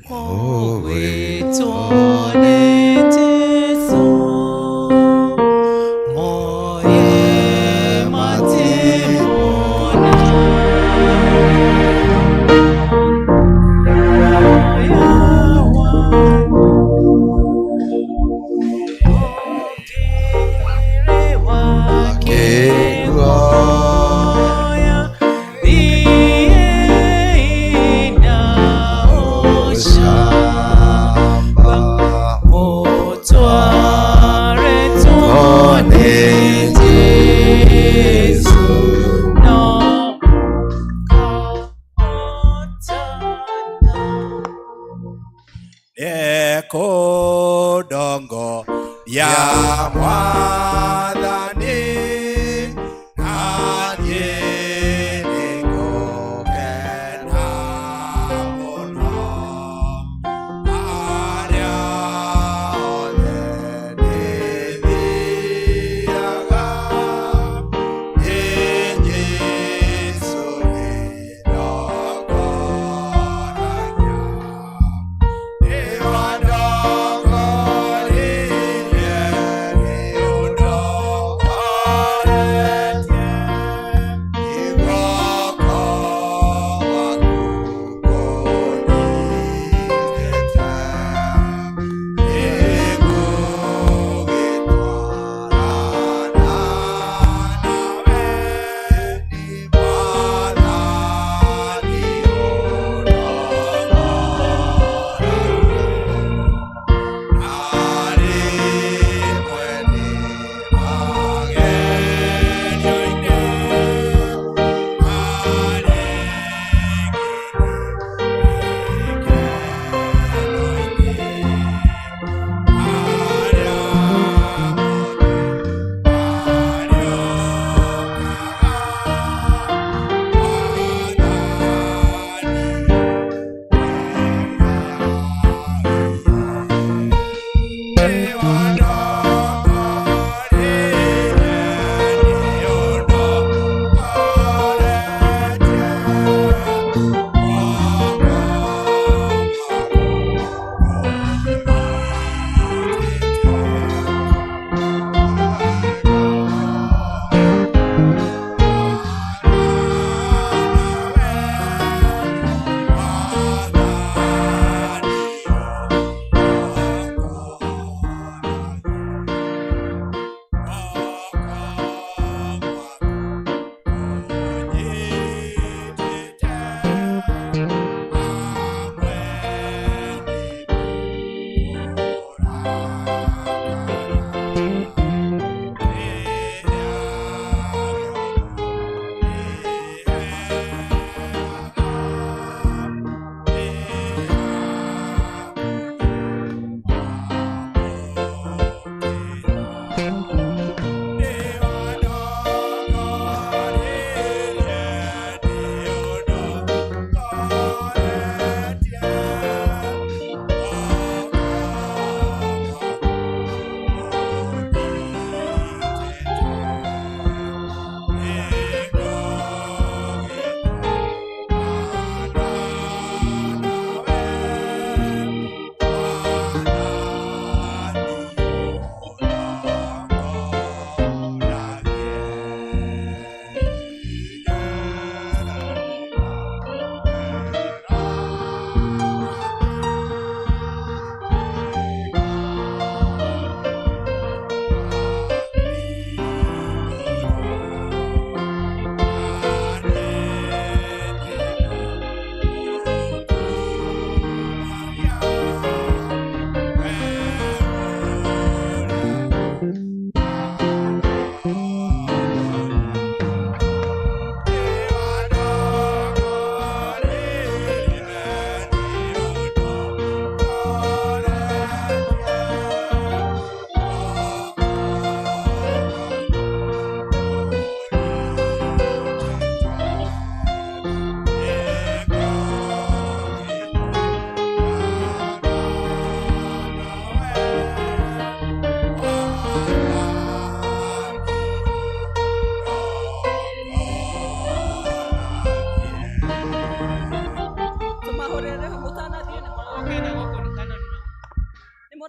mũgwĩtwo nĩ Jesũ, moye matimona. Ekũndongo ya Mwathani, na niĩ nĩngũkena mũno. Harĩa hothe ndĩthiaga, nĩ Jesũ nĩndongoragia. Nĩwandongoririe nĩ ũndũ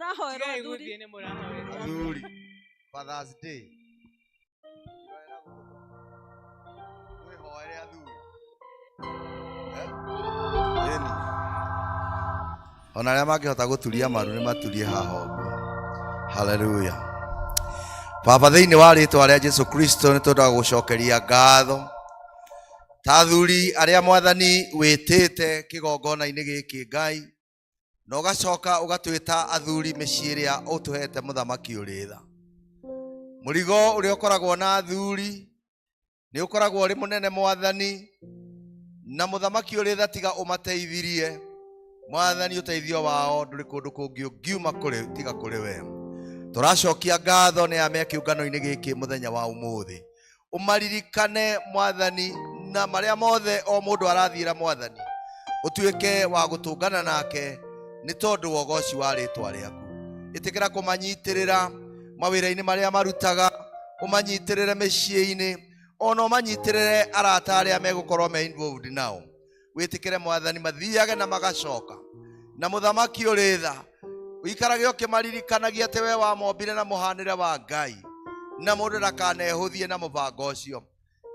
Mũrahoerwo Tigai athuri. gũthiĩ nĩ mũrahoerwo. Athuri Father's Day, twĩhoere athuri. Ĩni. Ona arĩa mangĩhota gũturia maru nĩ maturie haha ũguo. Haleluya. Baba, thĩinĩ wa rĩtwa rĩa Jesu Kristo nĩ twendaga gũcokeria ngatho ta athuri arĩa mwathani wĩtĩte kĩgongona-inĩ gĩkĩ Ngai, na ũgacoka ũgatwĩta athuri mĩciĩ ĩrĩa ũtũhete mũthamaki ũrĩ tha. Mũrigo ũrĩa ũkoragwo na athuri nĩ ũkoragwo ũrĩ mũnene mwathani, na mũthamaki ũrĩ tha tiga ũmateithirie mwathani, ũteithio wao ndũrĩ kũndũ kũngĩ ũngiuma kũrĩ tiga kũrĩ we. Tũracokia ngatho nĩ ame kĩũngano-inĩ gĩkĩ mũthenya wa ũmũthĩ, ũmaririkane mwathani na marĩa mothe o mũndũ arathiĩra mwathani, ũtuĩke wa gũtũngana nake nĩ tondũ wa ũgoci wa rĩtwa rĩaku. Ĩtĩkĩra kũmanyitĩrĩra mawĩra-inĩ marĩa marutaga, ũmanyitĩrĩre mĩciĩ-inĩ, ona ũmanyitĩrĩre arata arĩa megũkorwo me involved nao. Wĩtĩkĩre mwathani mathiage na magacoka, na mũthamaki ũrĩ tha ũikarage ũkĩmaririkanagia atĩ we wamombire na mũhanĩre wa Ngai, na mũndũ ndakanehũthie na mũbango ũcio.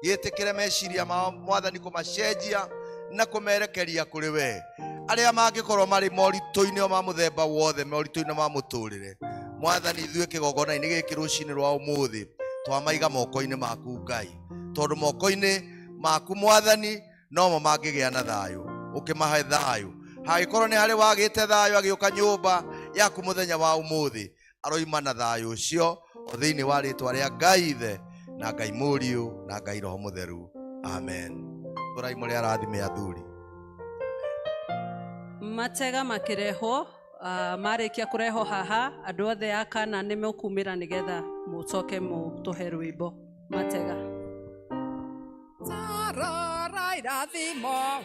Gĩtĩkĩre meciria mao mwathani kũmacenjia na kũmerekeria kũrĩ we. Arĩa mangĩkorwo marĩ moritũ-inĩ ma mũthemba wothe, moritũ-inĩ ma mũtũrĩre mwathani, ithuĩ kĩgongona-inĩ gĩkĩ rũcinĩ rwa ũmũthĩ twamaiga moko-inĩ maku Ngai, tondũ moko-inĩ maku mwathani nomo mangĩgĩa na thayũ, ũkĩmahe thayũ. Hangĩkorwo nĩ harĩ wagĩte thayũ agĩũka nyũmba yaku mũthenya wa ũmũthĩ, aroima na thayũ ũcio o thĩinĩ wa rĩtwa rĩa Ngai Ithe na Ngai Mũriũ na Ngai Roho Mũtheru, amen. Tũrai mũrĩ arathime athuri. Matega makĩrehwo, marĩkia kũrehwo haha andũ othe a kana nĩ mũkumĩra nĩgetha mũcoke mũtũhe rwĩmbo. Matega. Tarora irathimo.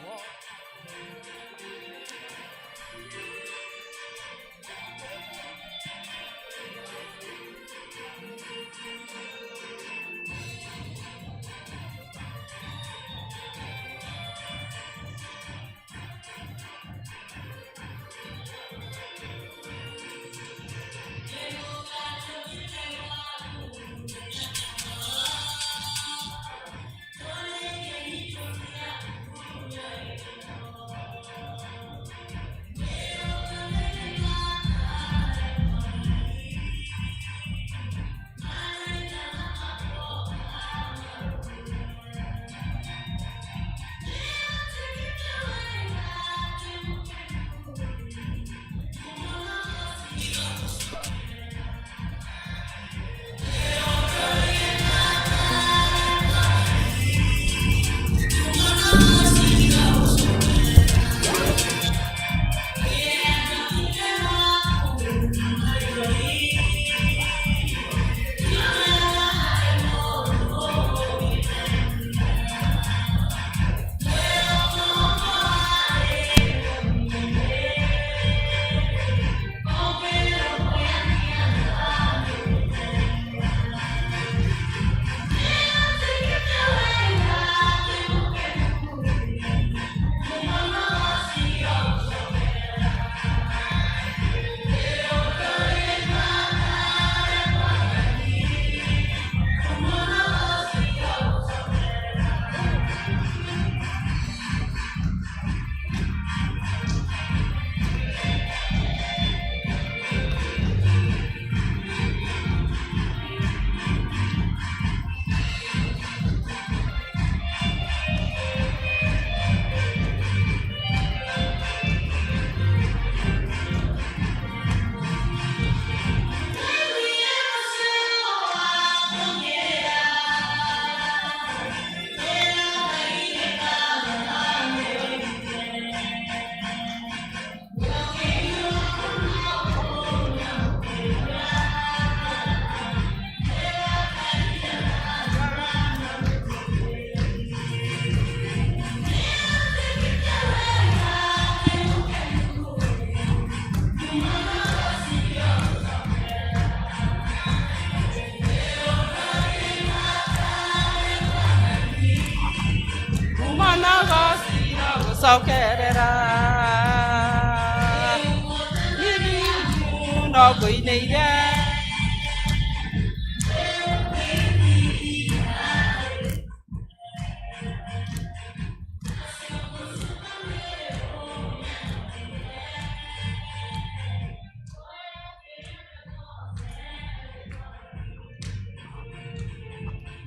Gucokerera No ngũinĩire.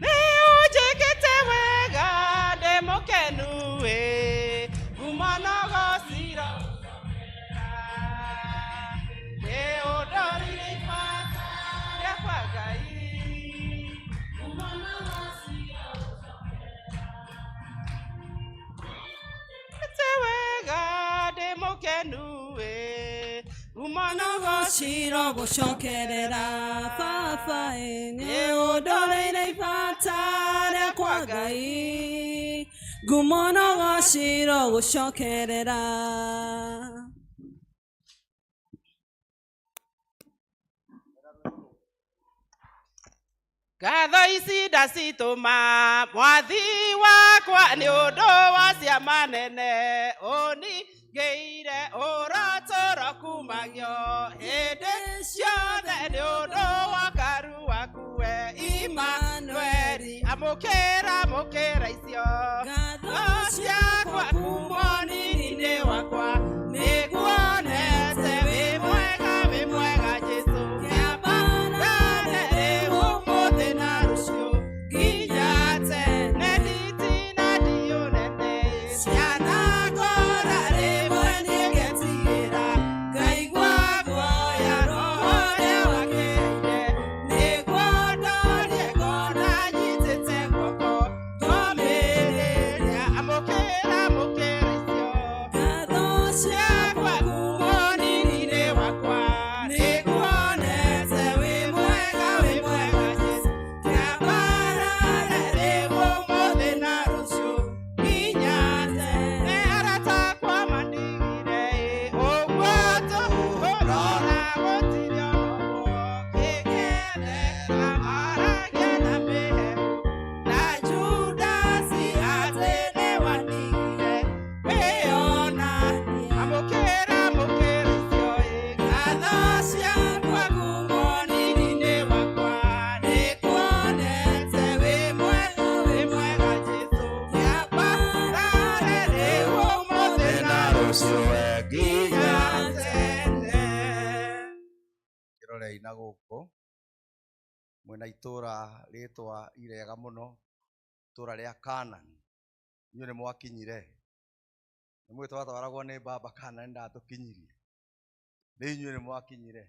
Nĩ ũnjĩkĩte wega ndĩ mũkenu ĩ ngumo no gũcira nĩ ũndorire ibata rĩakwa Ngai ngumo no gũcira ũnjĩkĩte wega ndĩ mũkenu ĩ ngumo no Gociro gũcokerera baba ĩ nĩ ũndoreire ibata rĩakwa Ngai ngumo no gociro gũcokerera. Ngatho ici ndacitũma mwathi wakwa nĩ ũndũ wa ciama nene ũningĩire ũrotũro kumagio hĩndĩ ciothe nĩ ũndũ wa karu waku we Imanueli amũkĩra amũkĩra icio ngatho ciakwa kuma ũnini-inĩ wakwa nĩnguonete wĩ mwega wĩ mwega Jesũ kĩambarare rĩu ũmũthĩ na rũciũ nginya tene nditina ndiũnene ciana ngora rĩmwe nĩngetigĩra ngaigua guoya roho ũrĩa wakĩire nĩguo ndorie ngona nyitĩte guoko ngomĩrĩria amũkĩra amũkĩra icio ngatho ciakwa kuma ũnini-inĩ wakwa nĩnguonete wĩ mwega wĩ mwega Jesũ kĩambarare rĩu ũmũthĩ na rũciũ nginya tene arata akwa mandigire ĩ ũguo tũkũrora gũtirĩ ona ũmwe ũngĩng'ethera maragia na mĩheehũ na Judasi atĩ nĩwandigire wĩona amũkĩra amũkĩra icio ĩ ngatho ciakwa kuma ũnini-inĩ wakwa nĩnguonete wĩ mwega wĩ mwega Jesũ kĩambarare rĩu ũmũthĩ na rũciũ nginya tene. Kĩrorei na gũkũ mwĩna itũra rĩtwa irega mũno itũra rĩa Canaan inyuĩ nĩ mwakinyire nĩ mwĩ twatwaragwo nĩ baba Canaan ndatũkinyirie rĩu inyuĩ nĩ mwakinyire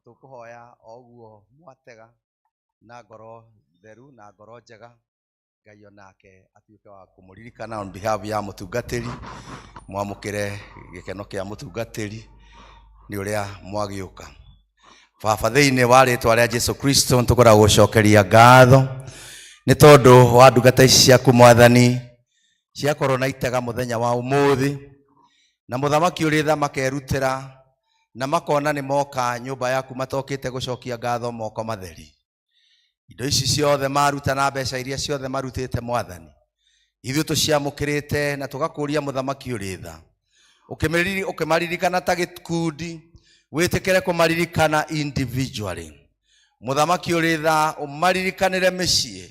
tũkũhoya o ũguo mwatega na ngoro theru na ngoro njega Ngai onake atuĩke wa kũmũririkana on behalf ya mũtungatĩri mwamũkĩre gĩkeno kĩa mũtungatĩri nĩ ũrĩa mwagĩũka. Baba thĩinĩ wa rĩtwa rĩa Jesu Kristo nĩtũkoragwo gũcokeria ngatho nĩ tondũ wa ndungata ici ciaku mwathani ciakorwo na itega mũthenya wa ũmũthĩ na mũthamaki ũrĩ tha makerutĩra na makona nĩ moka nyũmba yaku matokĩte gũcokia ngatho moko matheri. Indo ici ciothe maruta na mbeca iria ciothe marutĩte mwathani ithuĩ tũciamũkĩrĩte na tũgakũria mũthamaki ũrĩ tha ũkĩmaririkana ta gĩkundi wĩtĩkĩre kũmaririkana individually mũthamaki ũrĩ tha ũmaririkanĩre mĩciĩ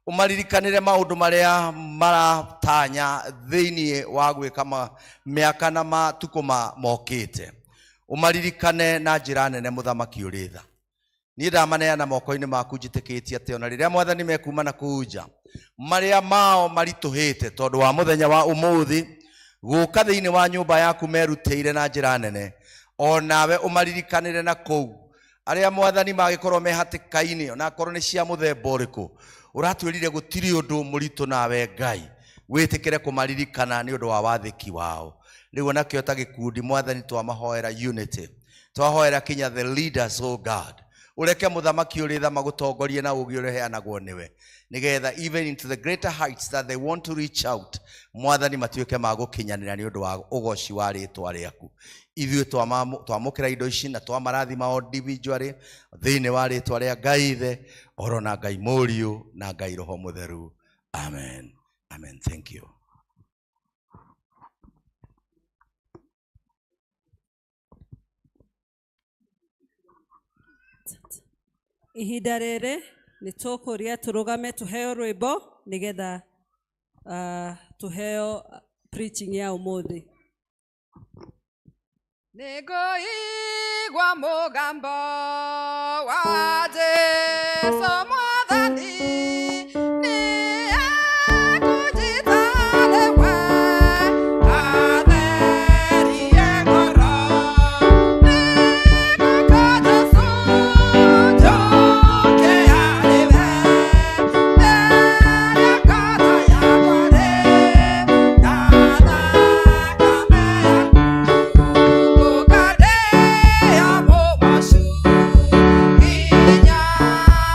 ũmaririkanĩre maũndũ marĩa maratanya thĩinĩ wa gwĩka mĩaka na matukũ mokĩte ũmaririkane na njĩra nene mũthamaki ũrĩ tha niĩ ndamaneana moko-inĩ maku njĩtĩkĩtie atĩ ona rĩrĩa mwathani mekuma na kũu nja marĩa mao maritũhĩte tondũ wa mũthenya wa ũmũthĩ gũka thĩinĩ wa nyũmba yaku merutĩire na njĩra nene onawe ũmaririkanĩre na kũu arĩa mwathani magĩkorwo me hatĩka-inĩ onakorwo nĩ cia mũthemba ũrĩkũ ũratwĩrire gũtirĩ ũndũ mũritũ nawe Ngai wĩtĩkĩre kũmaririkana nĩ ũndũ wa wathĩki wao rĩu onakĩo ta gĩkundi mwathani twamahoera unity twahoera kinya the leaders oh God ureke mũthamaki ũrĩ tha magũtongorie na ũũgĩ ũrĩa ũheanagwo nĩwe nĩgetha even into the greater heights that they want to reach out mwathani matuĩke ma gũkinyanĩra nĩ ũndũ wa ũgoci wa rĩtwa rĩaku ithuĩ twamũkĩra indo ici na twamarathima individually thĩinĩ wa rĩtwa rĩa Ngai Ithe oro na Ngai Mũriũ na Ngai Roho Mũtheru. Amen. Amen. Thank you. Ihinda rĩrĩ nĩ tũkũria tũrũgame tũheo rwĩmbo nĩgetha tũheo preaching ya ũmũthĩ. Nĩngũigua mũgambo wa Jesũ Mwathani, nĩekũnjĩta nĩwe atherie ngoro. Nĩngũka Jesũ njũke harĩ we, theria ngoro yakwa rĩ na thakame yaku. Ngũkandĩa mũmocu hinya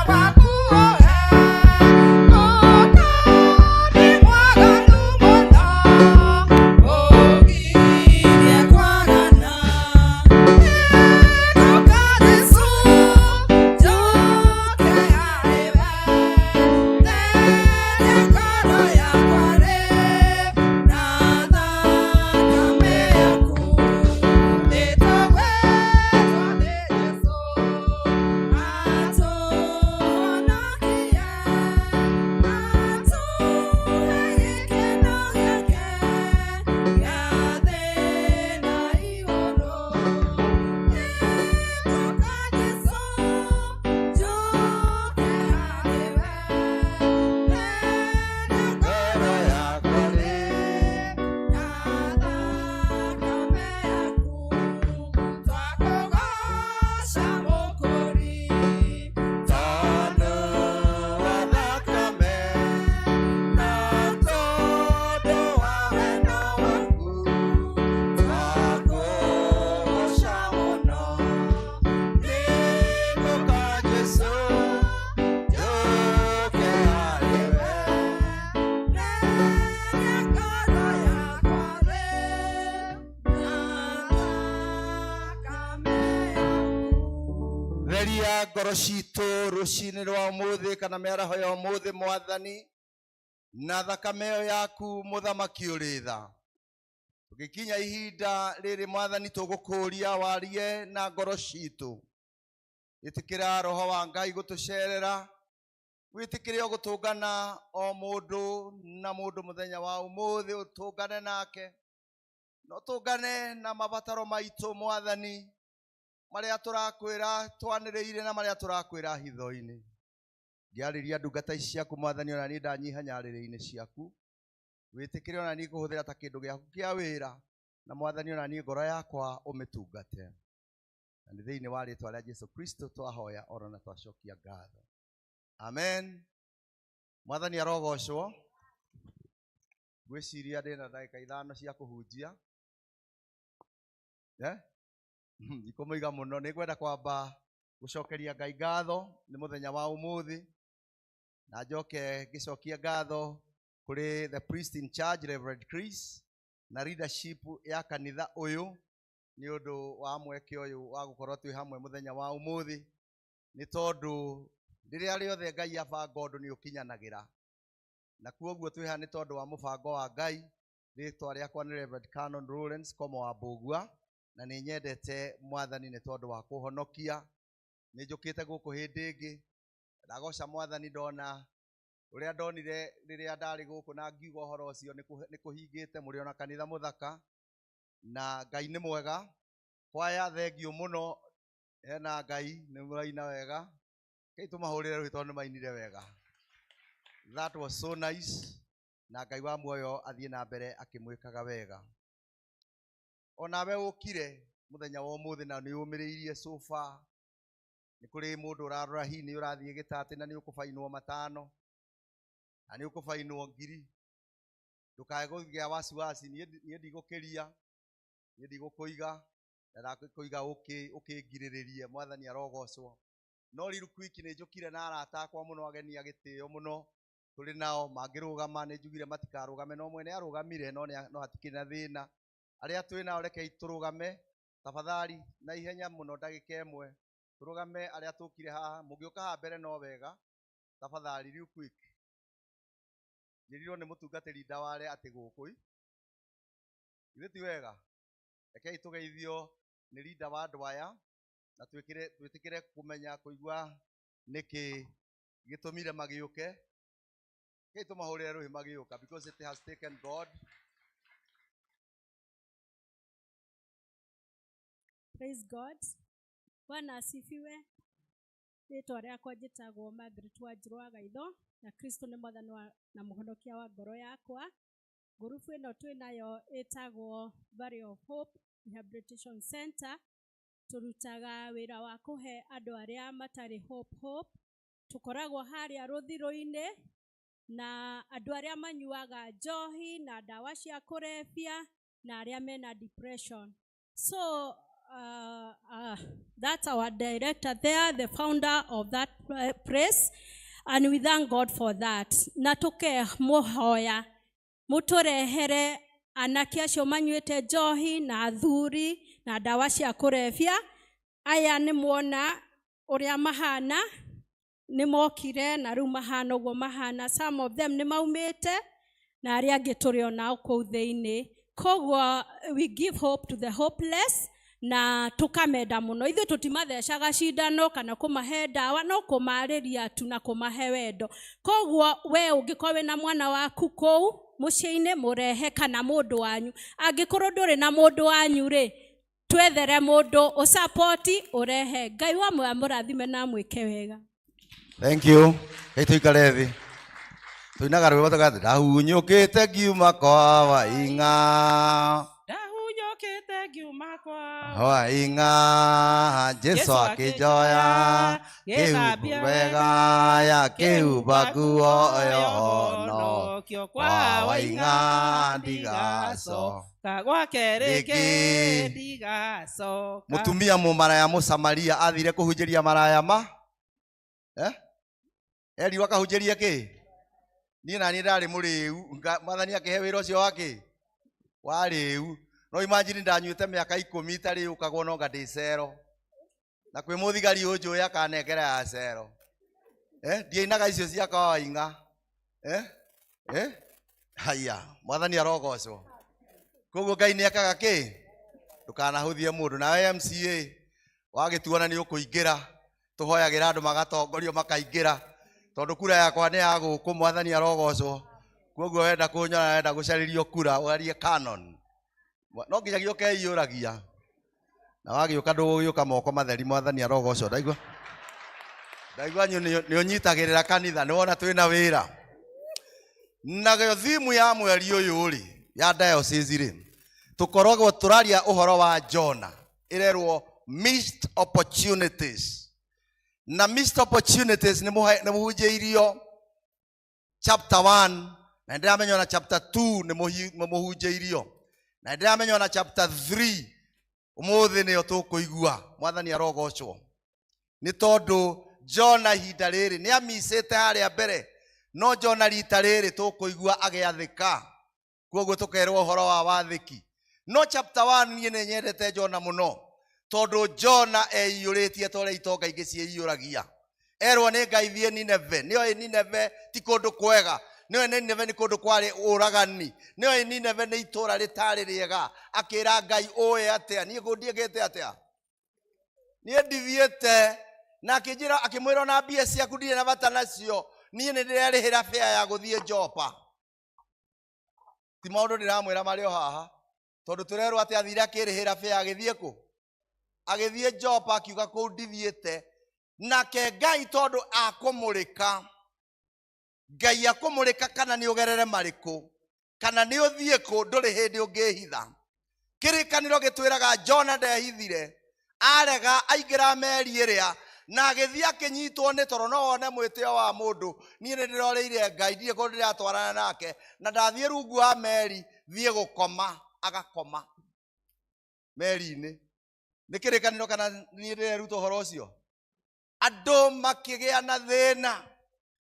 waku ũhe, ngũka ndĩ mwaganu mũno, ũgirie kwagana. Nĩngũka Jesũ njũke harĩ we, theria ngoro yakwa rĩ na thakame yaku. Nĩtũgwetwo nĩ Jesũ atũhonokie, atũhe gĩkeno gĩake gĩa thĩ na igũrũ. Nĩngũka Jesũ njũke harĩ we, theria ngoro yakwa rĩ na thakame yaku. Twakũgooca Mũkũri Tondũ wa thakame na tondũ wa wendo waku, twakũgooca mũno. Nĩngũka Jesũ njũke harĩ we, theria ngoro yakwa rĩ na thakame yaku. Theria ngoro citũ rũcinĩ rwa ũmũthĩ kana mĩaraho ya ũmũthĩ Mwathani, na thakame ĩyo yaku mũthamaki ũrĩ tha. Tũgĩkinya ihinda rĩrĩ Mwathani, tũgũkũria warie na ngoro citũ. Ĩtĩkĩra roho wa Ngai gũtũcerera, wĩtĩkĩre o gũtũngana o mũndũ na mũndũ mũthenya wa ũmũthĩ, ũtũngane nake na ũtũngane na mabataro maitũ Mwathani, marĩa tũrakwĩra twanĩrĩire na marĩa tũrakwĩra hitho-inĩ. Ngĩarĩria ndungata ici ciaku Mwathani, ona niĩ ndanyiha nyarĩrĩ-inĩ ciaku, wĩtĩkĩre ona niĩ kũhũthĩra ta kĩndũ gĩaku kĩa wĩra, na Mwathani ona niĩ ngoro yakwa ũmĩtungate. Na nĩ thĩinĩ wa rĩtwa rĩa Jesu Kristo twahoya oro na twacokia ngatho, amen. Mwathani arogocwo. Ngwĩciria ndĩna ndagĩka 5 cia kũhunjia. Eh? Ndikũmũiga mũno, nĩ ngwenda kwamba gũcokeria Ngai ngatho nĩ mũthenya wa ũmũthĩ, na njoke ngĩcokia ngatho kũrĩ the priest in charge Reverend Chris na leadership ya kanitha ũyũ nĩ ũndũ wa mweke ũyũ wa gũkorwo twĩ hamwe mũthenya wa ũmũthĩ, nĩ tondũ rĩrĩa rĩothe Ngai abanga ũndũ nĩ ũkinyanagĩra, na kuoguo twĩ haha nĩ tondũ wa mũbango wa Ngai. Rĩtwa rĩakwa nĩ Reverend Canon Lawrence Komo wa Mbũgua, na nĩ nyendete Mwathani nĩ tondũ wa kũhonokia. Nĩ njũkĩte gũkũ hĩndĩ ĩngĩ, ndagoca Mwathani ndona ũrĩa ndonire rĩrĩa ndarĩ gũkũ na ngiuga ũhoro ũcio nĩ kũhingĩte. Mũrĩ ona kanitha mũthaka na Ngai nĩ mwega. Kwaya, thengiũ mũno, hena Ngai nĩ mũraina wega. Kei tũmahũrĩre rũhĩ tondũ nĩ mainire wega. That was so nice, na Ngai wa muoyo athiĩ na mbere akĩmwĩkaga wega. Onawe ũkire mũthenya wa ũmũthĩ na nĩ ũmĩrĩirie so far, nĩ kũrĩ mũndũ ũrarora hihi nĩ ũrathiĩ gĩtatĩ na nĩ ũkũbainwo 5 na nĩ ũkũbainwo 1000, ndũkae kũgĩa wasiwasi. Niĩ ndigũkĩria, niĩ ndigũkũiga na ndakũiga ũkĩngirĩrĩrie. Mwathani arogocwo. No rĩu quick nĩ njũkire na arata akwa mũno, ageni a gĩtĩo mũno tũrĩ nao, mangĩrũgama nĩ njugire matikarũgame, no mwene arũgamire, no no hatikĩrĩ na thĩna. Arĩa twĩ nao rekei tũrũgame tafadhali na ihenya mũno, ndagĩka 1 tũrũgame. Arĩa tũkire haha, mũngĩũka haha mbere no wega, tafadhali, real quick. Njĩrirwo nĩ mũtungatĩri ndaware atĩ gũkũ ĩ githĩ ti wega? Rekei tũgeithio nĩ leader wa andũ aya na twĩtĩkĩre kũmenya kũigua. Nĩkĩ gĩtũmire magĩũke? Kĩ tũmahũrĩre rũhĩ magĩũka, because it has taken God. Praise God. Bwana asifiwe. Rĩtwa rĩakwa njĩtagwo Margaret Wanjirũ wa Gaitho, na Kristo nĩ mwathani na mũhonokia wa ngoro yakwa. Ngurubu ĩno twĩ nayo ĩtagwo Valley of Hope Rehabilitation Center. Tũrutaga wĩra wa kũhe andũ arĩa matarĩ hope hope. Tũkoragwo harĩa rũthirũ-inĩ na andũ arĩa manyuaga njohi na ndawa cia kũrebia na arĩa mena depression. So that's our director there, the founder of that place, and we thank God for that. Na tũkemũhoya mũtũrehere anake acio manyuĩte njohi na athuri na ndawa cia kũrebia. Aya nĩ muona ũrĩa mahana, nĩ mokire na rĩu mahana ũguo mahana. Some of them nĩ maumĩte na arĩa angĩ tũrĩ onao kũu thĩinĩ. Koguo we give hope to the hopeless na tũkamenda mũno. Ithuĩ tũtimathecaga cindano kana kũmahe ndawa, no kũmarĩria tu na kũmahe wendo. Koguo we ũngĩkorwo wĩna mwana waku kũu mũciĩ-inĩ, mũrehe kana mũndũ wanyu. Angĩkorwo ndũrĩ na mũndũ wanyu rĩ, twethere mũndũ ũsapoti ũrehe. Ngai wa muoyo amũrathime na amwĩke wega. Thank you. Rĩu tũikare thĩ. Tũinaga rwĩmbo tũgatĩ ndahunyũkĩte ngiuma kwa Waing'a. Ndahunyũkĩte ngiuma kwa Waing'a, Jesu akĩnjoya, gĩthambia wega ya kĩhumba nguo yono kĩo kwa Waing'a ndigacoka. Gwake rĩngĩ Rĩngĩ. ndigacoka. Mũtumia mũmaraya Mũsamaria athire kũhunjĩria maraya ma eh? Erirwo akahunjĩrie kĩ? Niĩ naniĩ ndarĩ mũrĩu, mwathani akĩhe wĩra ũcio wa kĩ? Wa rĩu. No imagine ndanyuĩte mĩaka 10 itarĩũkagwo no nga ndĩ cero. Na kwĩ mũthigari ũnjũĩ akanengera ya cero. Ndiainaga icio cia kwa Waing'a. Haya, mwathani arogocwo. Koguo Ngai nĩ ekaga kĩ? Ndũkanahũthie mũndũ. Nawe MCA wagĩtuona nĩ ũkũingĩra, tũhoyagĩra andũ magatongorio makaingĩra, tondũ kura yakwa nĩ ya gũkũ, mwathani arogocwo. Koguo wenda kũnyona, wenda gũcarĩrio kura, ũarie canon. No nginyagia ũkeiyũragia. Na wagĩũka ndũgũgĩũka moko matheri, mwathani arogocwo. Ndaigua? Ndaigua nĩ ũnyitagĩrĩra kanitha, nĩ wona twĩna wĩra. Nayo thimu ya mweri ũyũ rĩ, ya diocese rĩ, tũkoragwo tũraria ũhoro wa Jona, ĩrerwo missed opportunities. Na missed opportunities nĩ mũhunjĩirio chapter 1, na nĩndĩramenya ona chapter 2 nĩ mũhunjĩirio, na nĩndĩramenya ona chapter 3 ũmũthĩ nĩyo tũkũigua. Mwathani arogocwo. Nĩ tondũ Jona ihinda rĩrĩ nĩ amicĩte harĩa mbere, no Jona rita rĩrĩ tũkũigua agĩathĩka. Koguo tũkerwo ũhoro wa wathĩki. No chapter 1 niĩ nĩ nyendete Jona mũno, tondũ Jona eiyũrĩtie ta ũrĩa itonga ingĩ ciĩiyũragia. Erwo nĩ Ngai thiĩ Nineve, nĩoĩ Nineve ti kũndũ kwega, nĩoĩ Nineve nĩ kũndũ kwarĩ ũragani, nĩoĩ Nineve nĩ itũũra rĩtarĩ rĩega. Akĩra Ngai ũĩ atĩa, niĩ kũu ndiĩkĩte atĩa, niĩ ndithiĩte. Na akĩnjĩra, akĩmwĩra ona mbia ciaku ndirĩ na bata nacio, niĩ nĩ ndĩrerĩhĩra fare ya gũthiĩ Jopa. Ti maũndũ ndĩramwĩra marĩ o haha, tondũ tũrerwo atĩ athire akĩrĩhĩra fare agĩthiĩ kũ? Agĩthiĩ Jopa, akiuga kũu ndithiĩte. Nake Ngai tondũ akũmũrĩka, Ngai akũmũrĩka kana nĩ ũgerere marĩkũ, kana nĩ ũthiĩ kũ, ndũrĩ hĩndĩ ũngĩhitha. Kĩrĩkanĩro gĩtwĩraga Jona ndehithire, arega aingĩra meri ĩrĩa, na agĩthiĩ akĩnyitwo nĩ toro. No wone mwĩtĩo wa mũndũ, niĩ nĩ ndĩroreire Ngai, ndirĩ kũndũ ndĩratwarana nake, na ndathiĩ rungu wa meri, thiĩ gũkoma, agakoma meri-inĩ. Nĩ kĩrĩkanĩro kana niĩ ndĩreruta ũhoro ũcio? Andũ makĩgĩa na thĩna,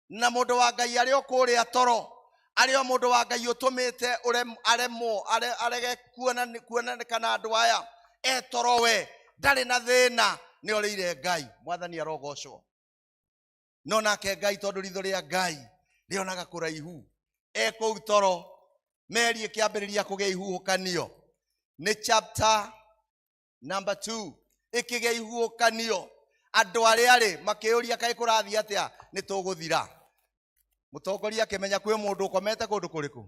na mũndũ wa Ngai arĩ o kũrĩa toro, arĩ o mũndũ wa Ngai ũtũmĩte aremwo, arege kuonekana andũ aya, e toro we, ndarĩ na thĩna, nĩ orĩire Ngai. Mwathani arogocwo. No nake Ngai, tondũ ritho rĩa Ngai rĩonaga kũraihu, e kũu toro, meri ĩkĩambĩrĩria kũgĩa ihuhũkanio. Nĩ chapter number 2, ĩkĩgĩa ihuhũkanio. Andũ arĩa rĩ makĩũria kaĩ kũrathiĩ atĩa, nĩ tũgũthira. Mũtongoria akĩmenya kwĩ mũndũ ũkomete kũndũ kũrĩkũ,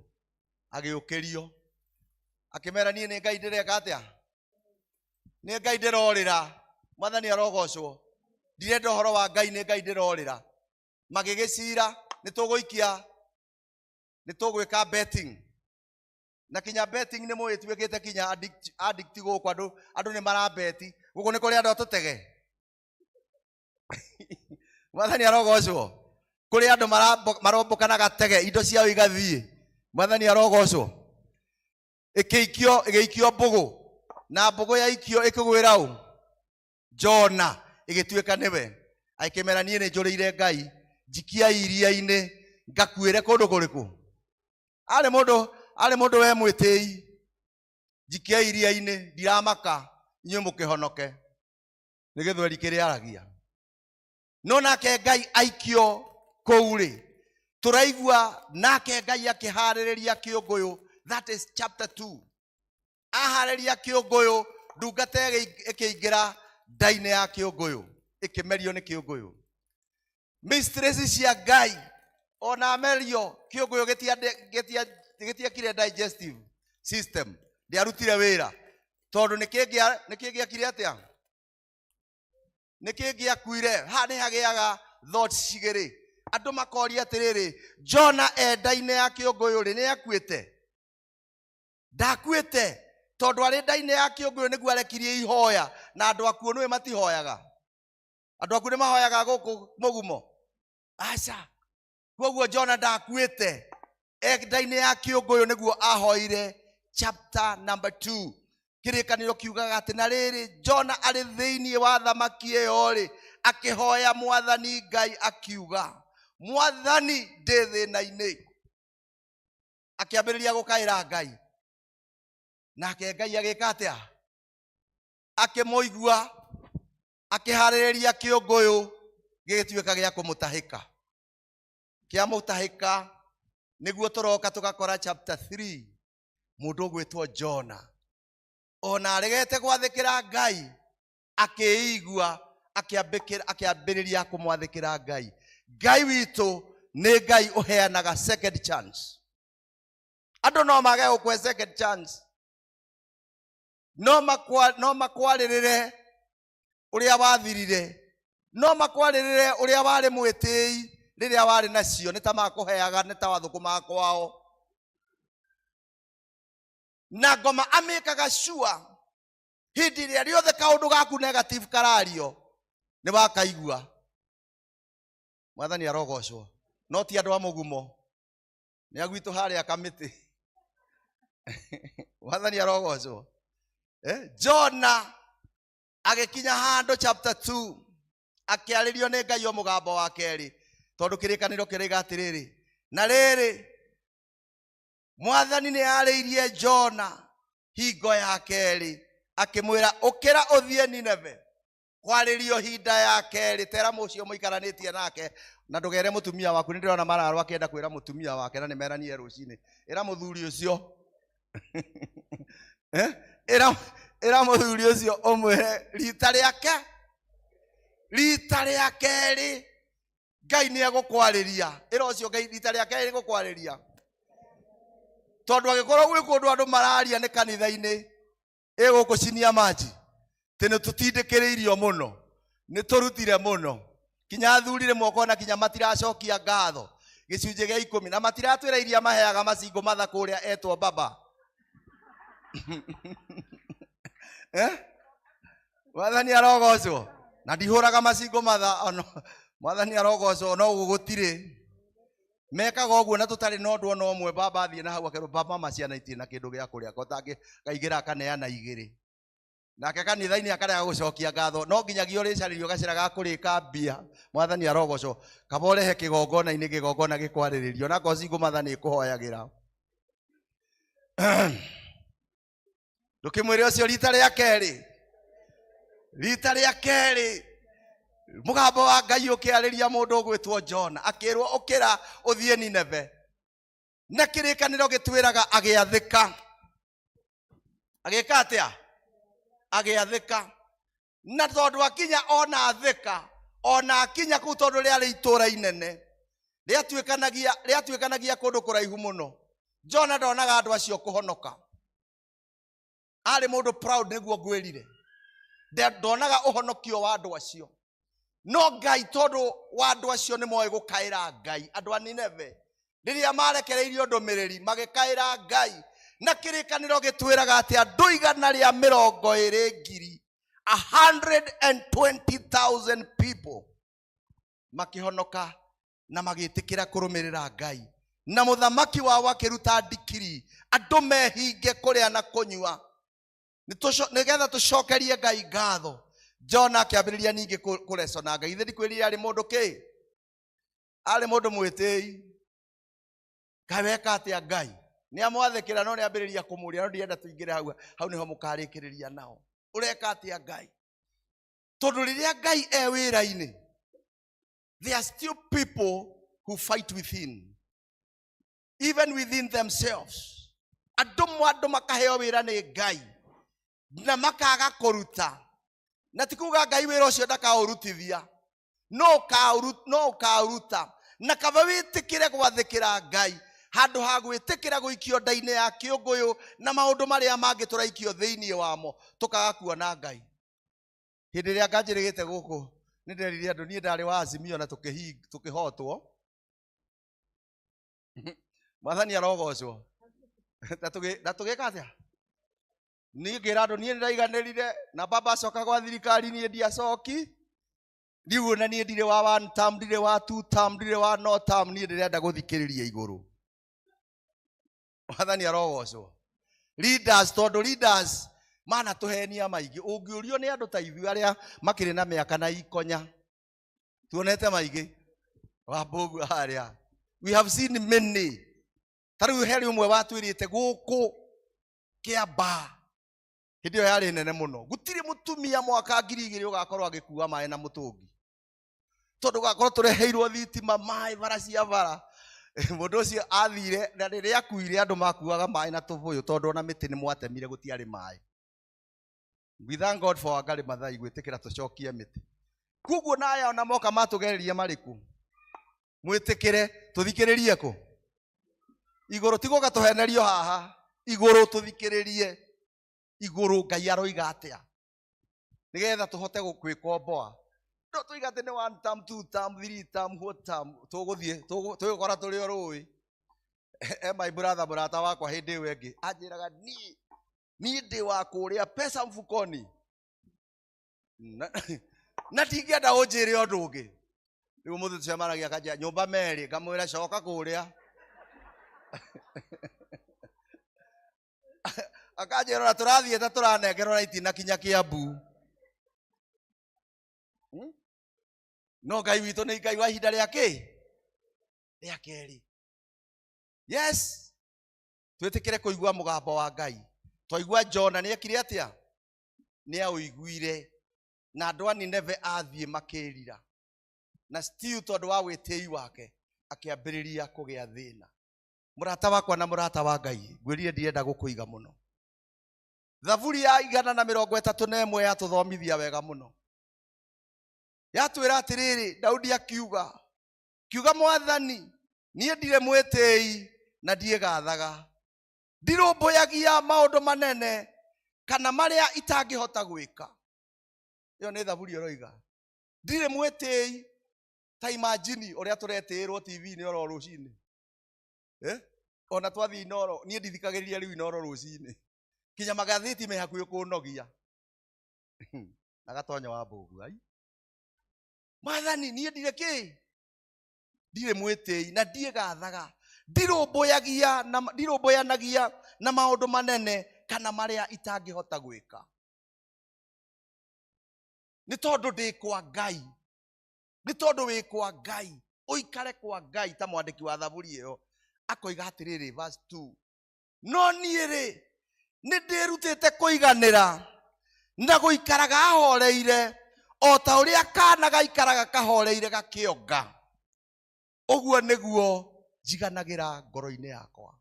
agĩũkĩrio akĩmera niĩ nĩ Ngai ndĩreka atĩa, nĩ Ngai ndĩrorĩra. Mwathani arogocwo, ndirenda ũhoro wa Ngai, nĩ Ngai ndĩrorĩra. Magĩgĩcira nĩ tũgũikia, nĩ tũgwĩka betting, na kinya betting nĩ mũĩ ĩtuĩkĩte kinya addict gũkũ, andũ nĩ marabeti gũkũ, nĩ kũrĩ andũ atũtege. Mwathani arogocwo, kũrĩ andũ marombũkanaga tege indo ciao igathiĩ. Mwathani arogocwo. Ĩkĩikio, ĩgĩikio mbũgũ, na mbũgũ yaikio ĩkĩgwĩra ũ? Jona, ĩgĩtuĩka nĩwe. Agĩkĩmera niĩ nĩ njũrĩire Ngai, njikiai iria-inĩ ngakuĩre kũndũ kũrĩkũ. Arĩ mũndũ we mwĩtĩi, njikiai iria-inĩ, ndiramaka, inyuĩ mũkĩhonoke. Nĩ gĩthweri kĩrĩa aragia. No nake Ngai aikio kũu rĩ, tũraigua nake Ngai akĩharĩrĩria kĩũngũyũ, that is chapter 2. Aharĩria kĩũngũyũ, ndungata ĩkĩingĩra nda-inĩ ya kĩũngũyũ, ĩkĩmerio nĩ kĩũngũyũ. Mysteries cia Ngai, ona amerio kĩũngũyũ gĩtiekire digestive system, ndĩarutire wĩra, tondũ nĩ kĩngĩakire atĩa? Nĩ kĩngĩakuire. Haha nĩ hagĩaga thoughts cigĩrĩ, andũ makoria atĩrĩrĩ, Jona e nda-inĩ ya kĩũngũyũ rĩ, nĩ akuĩte? Ndakuĩte, tondũ arĩ nda-inĩ ya kĩũngũyũ nĩguo arekirie ihoya, na andũ akuũ nĩwe matihoyaga. Andũ akuũ nĩ mahoyaga gũkũ mũgumo? Aca. Koguo Jona ndakuĩte, e nda-inĩ ya kĩũngũyũ nĩguo ahoire. Chapter number 2, kĩrĩkanĩro kiugaga atĩ na rĩrĩ, Jona arĩ thĩinĩ wa thamaki ĩyo rĩ, akĩhoya Mwathani Ngai akiuga, Mwathani ndĩ thĩna-inĩ. Akĩambĩrĩria gũkaĩra Ngai, nake Ngai agĩka atĩa? Akĩmũigua, akĩharĩrĩria kĩũngũyũ gĩgĩtuĩka gĩa kũmũtahĩka. Kĩamũtahĩka nĩguo tũroka tũgakora chapter 3, mũndũ ũgwĩtwo Jona ona aregete gwathĩkĩra Ngai, akĩigua, akĩambĩrĩria kũmwathĩkĩra Ngai. Ngai witũ nĩ Ngai ũheanaga second chance. Andũ no mage gũkũhe second chance, no makwarĩrĩre ũrĩa wathirire, no makwarĩrĩre ũrĩa warĩ mwĩtĩi rĩrĩa warĩ nacio, nĩ ta makũheaga, nĩ ta wathũkũmaga kwao. Na ngoma amĩkaga sure hĩndĩ ĩrĩa rĩothe kaũndũ gaku negative karario nĩ wakaigua. Mwathani arogocwo. No ti andũ a mũgumo, nĩ agwitũ harĩa kamĩtĩ. Mwathani arogocwo. Jona agĩkinya handũ chapter 2, akĩarĩrio nĩ Ngai o mũgambo wa kerĩ, tondũ kĩrĩkanĩro kĩroiga atĩrĩrĩ, na rĩrĩ, Mwathani nĩ arĩirie Jona hingo ya kerĩ, akĩmwĩra ũkĩra ũthiĩ Nineve. Kwarĩrio hinda ya kerĩ, tera mũcio mũikaranĩtie nake, na ndũgere mũtumia waku. Nĩ ndĩrona mararwa akĩenda kwĩra mũtumia wake, na nĩ meranie rũcinĩ. Ĩra mũthuri ũcio. Ĩra mũthuri ũcio ũmwĩre rita rĩake, rita rĩa kerĩ Ngai nĩ egũkwarĩria. Ĩra ũcio Ngai rita rĩa kerĩ gũkwarĩria, tondũ angĩkorwo gwĩ kũndũ andũ mararia nĩ kanitha-inĩ, ĩ gũkũ cinia maji tĩ nĩ tũtindĩkĩrĩirio mũno, nĩ tũrutire mũno, kinya athuri rĩmwe ũkona kinya matiracokia ngatho gĩcunjĩ gĩa 10, na matiratwĩra iria maheaga macingo matha kũrĩa etwo baba. Mwathani arogocwo. Na ndihũraga macingo matha ono. Mwathani arogocwo, no ũguo gũtirĩ mekaga ũguo na tũtarĩ na ũndũ ona ũmwe. Baba athiĩ na hau akerwo, baba ma ciana itirĩ na kĩndũ gĩa kũrĩa, kotangĩ kaingĩra akaneana igĩrĩ, nake kanitha-inĩ akarega gũcokia ngatho. No nginyagia ũrĩcarĩrio gacĩra ga kũrĩka mbia. Mwathani arogocwo. Kaba ũrehe kĩgongona-inĩ, kĩgongona gĩkwarĩrĩrio, na korwo cingũ matha nĩ ĩkũhoyagĩra. Ndũkĩmwĩre ũcio rita rĩa kerĩ, rita rĩa kerĩ mũgambo wa Ngai ũkĩarĩria mũndũ ũgwĩtwo Jona, akĩrwo ũkĩra ũthiĩ Nineve. Na kĩrĩkanĩro gĩtwĩraga agĩathĩka. Agĩka atĩa? Agĩathĩka. Na tondũ akinya ona Thika, ona akinya kũu tondũ rĩarĩ itũũra inene, rĩatuĩkanagia kũndũ kũraihu mũno. Jona ndonaga andũ acio kũhonoka. Arĩ mũndũ proud nĩguo ngwĩrire. Ndonaga ũhonokio wa andũ acio. No Ngai tondũ wa andũ acio nĩ moĩ gũkaĩra Ngai. Andũ a Nineve rĩrĩa marekereirio ndũmĩrĩri magĩkaĩra Ngai, na kĩrĩkanĩro gĩtwĩraga atĩ andũ 120,000, 120,000 people makĩhonoka na magĩtĩkĩra kũrũmĩrĩra Ngai. Na mũthamaki wao akĩruta ndikiri andũ mehinge kũrĩa na kũnyua nĩgetha tũcokerie Ngai ngatho. Jona akĩambĩrĩria ningĩ kũrecona Ngai. Ithe ndikwĩrire arĩ mũndũ kĩ? Arĩ mũndũ mwĩtĩi. Ngai weka atĩa Ngai? Nĩ amwathĩkĩra no nĩ ambĩrĩria kũmũria, no ndirenda tũingĩre hau, hau nĩho mũkarĩkĩrĩria nao. Ũreka atĩa Ngai? Tondũ rĩrĩa Ngai e wĩra-inĩ, there are still people who fight within, even within themselves. Andũ makaheo wĩra nĩ Ngai na makaga kũruta, na ti kuga Ngai wĩra ũcio ndakaũrutithia, no ũkaũruta. Na kaba wĩtĩkĩre gwathĩkĩra Ngai handũ ha gwĩtĩkĩra gũikio nda-inĩ ya kĩũngũyũ na maũndũ marĩa mangĩ tũraikio thĩinĩ wamo, tũkaga kuona Ngai. Hĩndĩ ĩrĩa nganjĩrĩgĩte gũkũ nĩ nderire andũ niĩ ndarĩ wa Azimio na tũkĩhotwo. Mwathani arogocwo. Na tũgĩka atĩa? Niĩ ngĩra andũ niĩ nĩndaiganĩrire na baba acoka gwa thirikari niĩ ndiacoki. Rĩu ona niĩ ndirĩ wa one term, ndirĩ wa two term, ndirĩ wa no term, niĩ ndĩrenda gũthikĩrĩria igũrũ. Mwathani arogocwo. Leaders, tondũ leaders manatũhenia maingĩ. Ũngĩũrio nĩ andũ ta ithuĩ arĩa makĩrĩ na mĩaka na ikonya, tuonete maingĩ. Wambũgu harĩa. We have seen many. Ta rĩu harĩ ũmwe watwĩrĩte gũkũ Kĩambaa, hĩndĩ ĩyo yarĩ nene mũno, gũtirĩ mũtumia mwaka 2000 ũgakorwo agĩkua maĩ na mũtũngi, tondũ ũgakorwo tũreheirwo thitima, maĩ bara cia bara. Mũndũ ũcio athire, na rĩrĩa akuire andũ makuaga maĩ na tũbũyũ, tondũ ona mĩtĩ nĩ mwatemire gũtiarĩ maĩ. We thank God for Wangari Maathai gwĩtĩkĩra tũcokie mĩtĩ. Koguo na aya ona moka matũgereria marĩkũ, mwĩtĩkĩre tũthikĩrĩrie kũ igũrũ, ti gũka tũhenerio haha igũrũ, tũthikĩrĩrie igũrũ Ngai aroiga atĩa, nĩgetha tũhote gwĩkomboa. No tuiga atĩ nĩ one term, two term, three term, what term, tũgũthiĩ, tũgũkora tũrĩ o rũĩ. My brother, mũrata wakwa hĩndĩ ĩyo ĩngĩ anjĩraga niĩ ndĩ wa kũrĩa pesa mfukoni, na ndingĩenda ũnjĩre ũndũ ũngĩ. Rĩu ũmũthĩ tũcemanagia akanjĩra nyũmba merĩ, ngamwĩra coka kũrĩa. Akanjĩra ona tũrathiĩ ta tũranengerwo na itinakinya Kiambu. No Ngai witũ nĩ Ngai wa ihinda rĩa kĩ? Rĩa kerĩ. Yes, twĩtĩkĩre kũigua mũgambo wa Ngai. Twaigua Jona nĩ ekire atĩa? Nĩ aũiguire, na andũ a Nineve athiĩ makĩrira, na still tondũ wa wĩtĩi wake akĩambĩrĩria kũgĩa thĩna. Mũrata wakwa na mũrata wa Ngai, ngwĩrire ndirenda gũkũiga mũno. Thaburi ya 131 yatũthomithia wega mũno. Yatwĩra atĩrĩrĩ, Daudi akiuga, kiuga Mwathani, niĩ ndirĩ mwĩtĩi na ndiĩgathaga, ndirũmbũyagia maũndũ manene kana marĩa itangĩhota gwĩka. Ĩyo nĩ thaburi ĩroiga. Ndirĩ mwĩtĩi, ta imagine ũrĩa tũretĩĩrwo T V-inĩ oro rũcinĩ. Ona twathiĩ Inooro, niĩ ndithikagĩrĩria rĩu Inooro rũcinĩ. Kinya magathĩti me hakuhĩ kũnogia. Na gatonya wa mbũgu, ai. Mwathani, niĩ ndirĩ kĩ? Ndirĩ mwĩtĩi na ndiĩgathaga. Ndirũmbũyagia na ndirũmbũyanagia na maũndũ manene kana marĩa itangĩhota gwĩka. Nĩ tondũ ndĩ kwa Ngai. Nĩ tondũ wĩ kwa Ngai. Ũikare kwa Ngai ta mwandĩki wa thaburi ĩyo. Akoiga atĩrĩrĩ, verse 2. No niĩ rĩ, nĩ ndĩrutĩte kũiganĩra na gũikaraga ahoreire o ta ũrĩa kaana gaikaraga kahoreire gakĩonga. Ũguo nĩguo njiganagĩra ngoro-inĩ yakwa.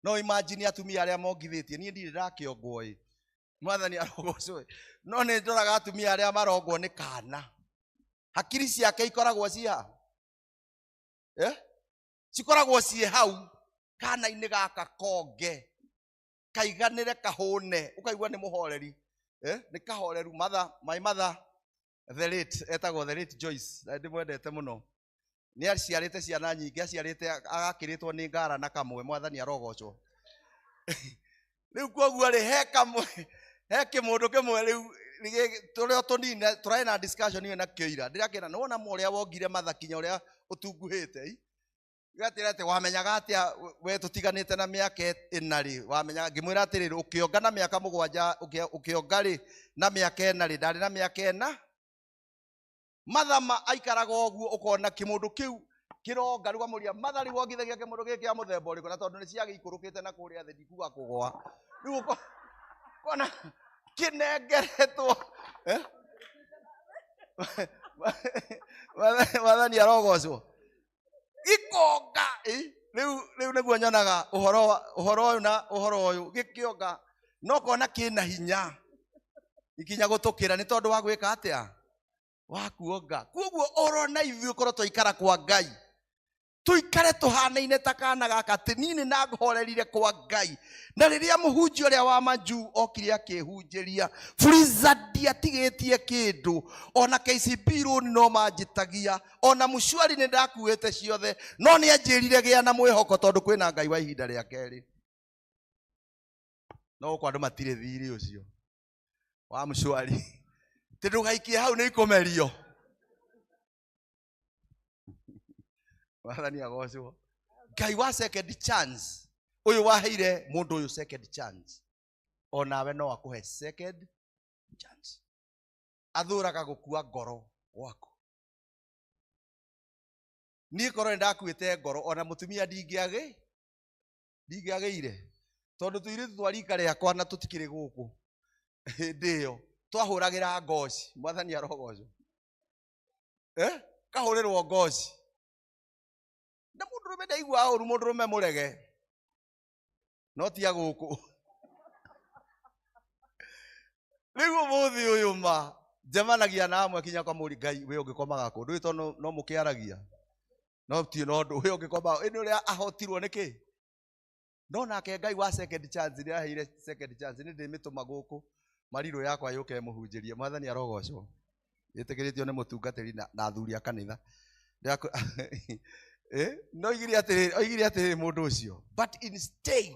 No imagine atumia arĩa mongithĩtie, niĩ ndirĩ ndakĩongwo ĩ. Mwathani arogocwo. No nĩ ndoraga atumia arĩa marongwo nĩ kana, hakiri ciake ikoragwo ciĩ ha? Eh? Cikoragwo ciĩ hau kana-inĩ gaka konge kaiganĩre kahũne, ũkaigua nĩ mũhoreri. Eh? Nĩ kahoreru. Mother, my mother the late, etagwo the late Joyce, na ndĩmwendete mũno. Nĩ aciarĩte ciana nyingĩ, aciarĩte agakĩrĩtwo nĩ ngara na kamwe. Mwathani arogocwo. Rĩu koguo rĩ, he kamwe, he kĩmũndũ kĩmwe rĩu tũrĩa tũnini tũrarĩ na discussion ĩyo nakĩo ira, ndĩrakĩra nĩ wona ũrĩa wongire matha kinya ũrĩa ũtunguhĩte i gatĩra atĩ wamenyaga atĩa we tũtiganĩte na mĩaka ĩna rĩ, wamenyaga. Ngĩmwĩra atĩrĩrĩ, ũkĩonga na mĩaka 7, ũkĩonga rĩ na mĩaka 4 rĩ, ndarĩ na mĩaka 4. Mathama aikaraga ũguo, ũkona kĩmũndũ kĩu kĩronga. Rĩu amũria matha, rĩu wongithagia kĩmũndũ gĩkĩ kĩa mũthemba ũrĩkũ? Na tondũ nĩ ciagĩikũrũkĩte na kũrĩa thĩ, ndikuga kũgwa. Rĩu ũkona kĩnengeretwo. Eh? Mwathani arogocwo. Ikonga rĩu rĩu nĩguo nyonaga ũhoro ũhoro ũyũ na ũhoro ũyũ gĩkĩonga, no kona kĩna hinya ikinya gũtũkĩra nĩ tondũ wa gwĩka atĩa, wa kuonga. Koguo orona ithuĩ korwo twaikara kwa Ngai, tuikare tuhanaine ta kana gaka, atĩ niĩ nĩ ndahorerire kwa Ngai. Na rĩrĩa mũhunjia ũrĩa wa majuu okire akĩhunjĩria, Fuliza ndiatigĩtie kĩndũ, ona KCB loan no manjĩtagia, ona mshwari nĩ ndakuĩte ciothe, no nĩ anjĩrire gĩa na mwĩhoko tondũ kwĩna Ngai wa ihinda rĩa kerĩ. No gũkũ andũ matirĩ thirĩ ũcio wa mshwari, tĩ ndũgaikie hau nĩ ikũmerio. Mwathani agocwo. Ngai wa second chance ũyũ waheire mũndũ ũyũ second chance, onawe no akũhe second chance. Athũraga gũkua ngoro gwaku. Niĩ korwo nĩ ndakuĩte ngoro, ona mũtumia ndingĩagĩire, tondũ tũirĩtu twa rika rĩakwa na tũtikĩrĩ gũkũ hĩndĩ ĩyo twahũragĩra ngoci. Mwathani arogocwo. Eh? Kahũrĩrwo ngoci na mũndũrũme ndaiguaga ũru, mũndũrũme mũrege no tia gũkũ. Rĩu ũmũthĩ ũyũ ma njemanagia na amwe kinya kamũri Ngai we ũngĩkomaga kũ ndũĩ, tondũ no mũkĩaragia no ti no ndũ we ũngĩkoma ĩnĩ ũrĩa ahotirwo nĩkĩ. No nake Ngai wa second chance nĩ aheire second chance. Nĩ ndĩmĩtũma gũkũ marirũ yakwa yũke mũhunjĩrie. Mwathani arogocwo. Ĩtĩkĩrĩtio nĩ mũtungatĩri na athuri a kanitha. No oigire atĩrĩrĩ, oigire atĩrĩrĩ mũndũ ũcio, but instead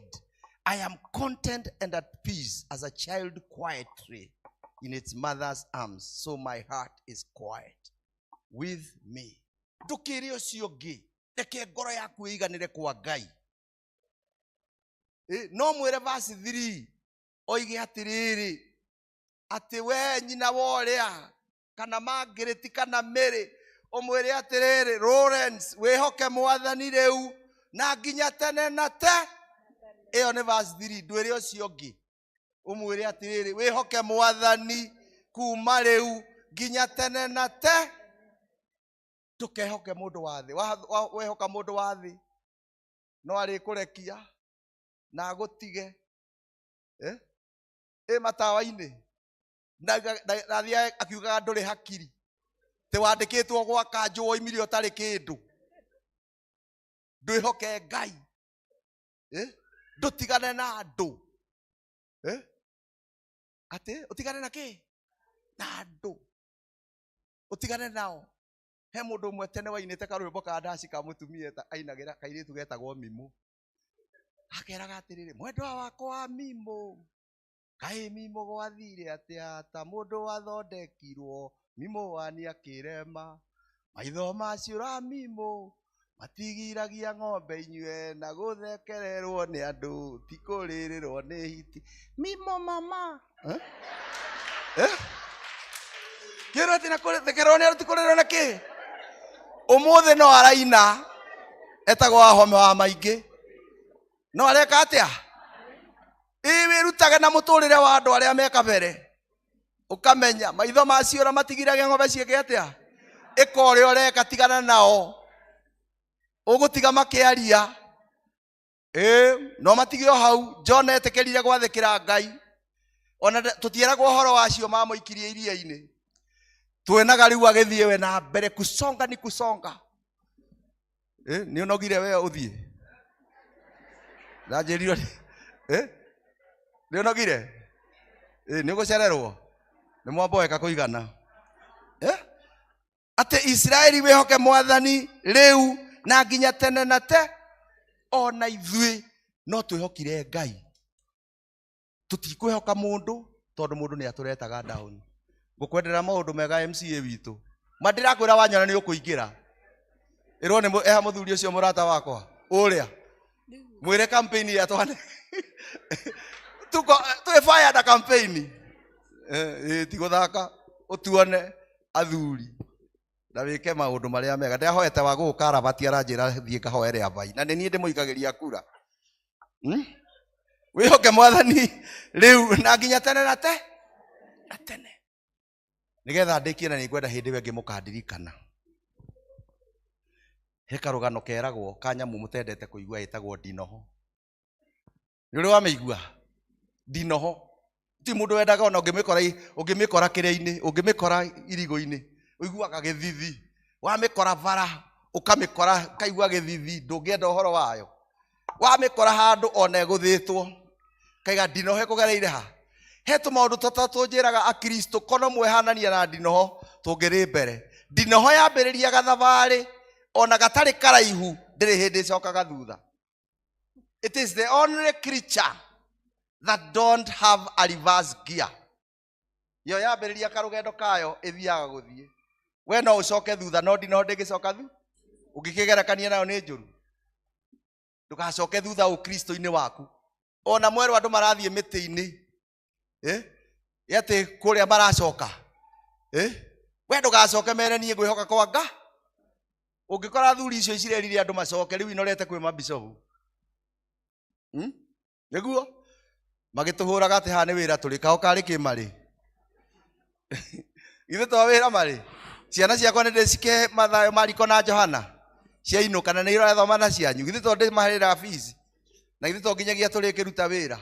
I am content and at peace as a child quietly in its mother's arms, so my heart is quiet with me. Ndũkĩre ũcio ũngĩ, reke ngoro yaku ĩiganĩre kwa Ngai. No mwĩre verse 3 oige atĩrĩrĩ, atĩ we nyina wa ũrĩa kana Margaret kana Mary, ũmwĩre atĩrĩrĩ, Lawrence, wĩhoke Mwathani rĩu na nginya tene na te. Ĩyo nĩ verse 3. Ndwĩre ũcio ũngĩ, ũmwĩre atĩrĩrĩ, wĩhoke Mwathani kuma rĩu nginya tene na te. Ndũkehoke mũndũ wa thĩ. Wehoka mũndũ wa thĩ no arĩkũrekia na agũtige. Ĩ matawa-inĩ na athiĩ akiugaga ndũrĩ hakiri, tĩ wandĩkĩtwo gwa kanjũ woimire ũtarĩ kĩndũ. Ndwĩhoke Ngai. Ndũtigane na andũ. Atĩ ũtigane na kĩ? Na andũ, ũtigane nao. He mũndũ ũmwe tene wainĩte karwĩmbo ka ndaci ka mũtumia ainagĩra kairĩtu getagwo Mimũ, akeraga atĩrĩrĩ, mwendwa wakwa wa Mimũ, kaĩ Mimũ gwathire atĩa ta mũndũ wathondekirwo, Mimũ wani akĩrema, maitho maciũra Mimũ matigiragia ng'ombe inyue, na gũthekererwo nĩ andũ ti kũrĩrĩrwo nĩ hiti. Mimũ mama. Kĩrwo atĩ na kũthekererwo nĩ andũ ti kũrĩrĩrwo na kĩ? Ũmũthĩ no araina, etagwo Wahome wa Maingĩ. No areka atĩa? Ĩ wĩrutage na mũtũrĩre wa andũ arĩa me kabere, ũkamenya maitho maciũra matigiragia ng'ombe ciĩke atĩa. Ĩka ũrĩa ũreka, tigana nao, ũgũtiga makĩaria. Ĩ no matige o hau. John etĩkĩrire gwathĩkĩra Ngai. Ona tũtieragwo ũhoro wacio mamũikirie iria-inĩ. Tuonaga rĩu agĩthiĩ we na mbere kusonga ni kusonga. Nĩ ũnogire we ũthiĩ? Ndanjĩrirwo nĩ ũnogire? Nĩ ũgũcererwo? Nĩ mwamboeka kũigana. Atĩ Isiraeli wĩhoke mwathani rĩu na nginya tene na te. Ona ithuĩ no twĩhokire Ngai. Tũtikwĩhoka mũndũ tondũ mũndũ nĩ atũretaga down. Ngũkwendera maũndũ mega MCA witũ. Ma ndĩrakwĩra wanyona nĩ ũkũingĩra. Ĩrwo nĩ eha mũthuri ũcio mũrata wakwa ũrĩa. Mwĩre campaign ya twane. Tuko twĩ fire na campaign. Ti gũthaka ũtuone athuri na wĩke maũndũ marĩa mega. Ndĩrahoete wa gũgũka Rabati aranjĩra thiĩ ngahoe rĩa Vai na nĩ niĩ ndĩmũikagĩria kura. Wĩhoke mwathani rĩu na nginya tene na te na tene. Nĩgetha ndĩkie na nĩngwenda hĩndĩ ĩyo ĩngĩ mũkandirikana. He karũgano keragwo ka nyamũ mũtendete kũigua ĩtagwo ndinoho. Nĩ ũrĩ wamĩigua? Ndinoho. Ti mũndũ wendaga ona ũngĩmĩkora kĩrĩa-inĩ, ũngĩmĩkora irigũ-inĩ, ũiguaga gĩthithi. Wamĩkora bara, ũkamĩkora ũkaigua gĩthithi, ndũngĩenda ũhoro wayo. Wamĩkora handũ ona ĩgũthĩtwo, kaiga ndinoho ĩkũgereire ha? He tũmaũndũ tũtatũ njĩraga akristo kono mwehanania na ndinoho tũngĩrĩ mbere. Ndinoho yambĩrĩria thabarĩ ona gatarĩ karaihu ndĩrĩ hĩndĩ ĩcokaga thutha. It is the only creature that don't have a reverse gear. Yo yambĩrĩria karũgendo kayo ĩthiaga gũthiĩ. We no ũcoke thutha no ndinoho ndĩngĩcoka thu. Ũngĩkĩgerekania nayo nĩ njũru. Ndũgacoke thutha ũkristo-inĩ waku. Ona mwerũ andũ marathiĩ mĩtĩ-inĩ. Atĩ kũrĩa maracoka. We ndũgacoke mere niĩ ngwĩhoka kwa nga. Ũngĩkora athuri icio cirerire andũ macoke rĩu inorete kwĩ mabicobu. Nĩguo magĩtũhũraga atĩ haha nĩ wĩra tũrĩ kao karĩ kĩ marĩ. Ithuĩ to wĩra marĩ. Ciana ciakwa nĩ ndĩcike Mathayo, Mariko na Johana. Ciainũka na nĩ irathoma na cianyu. Ithuĩ to ndĩmarĩraga fees. Na ithuĩ to nginyagia tũrĩkĩruta wĩra.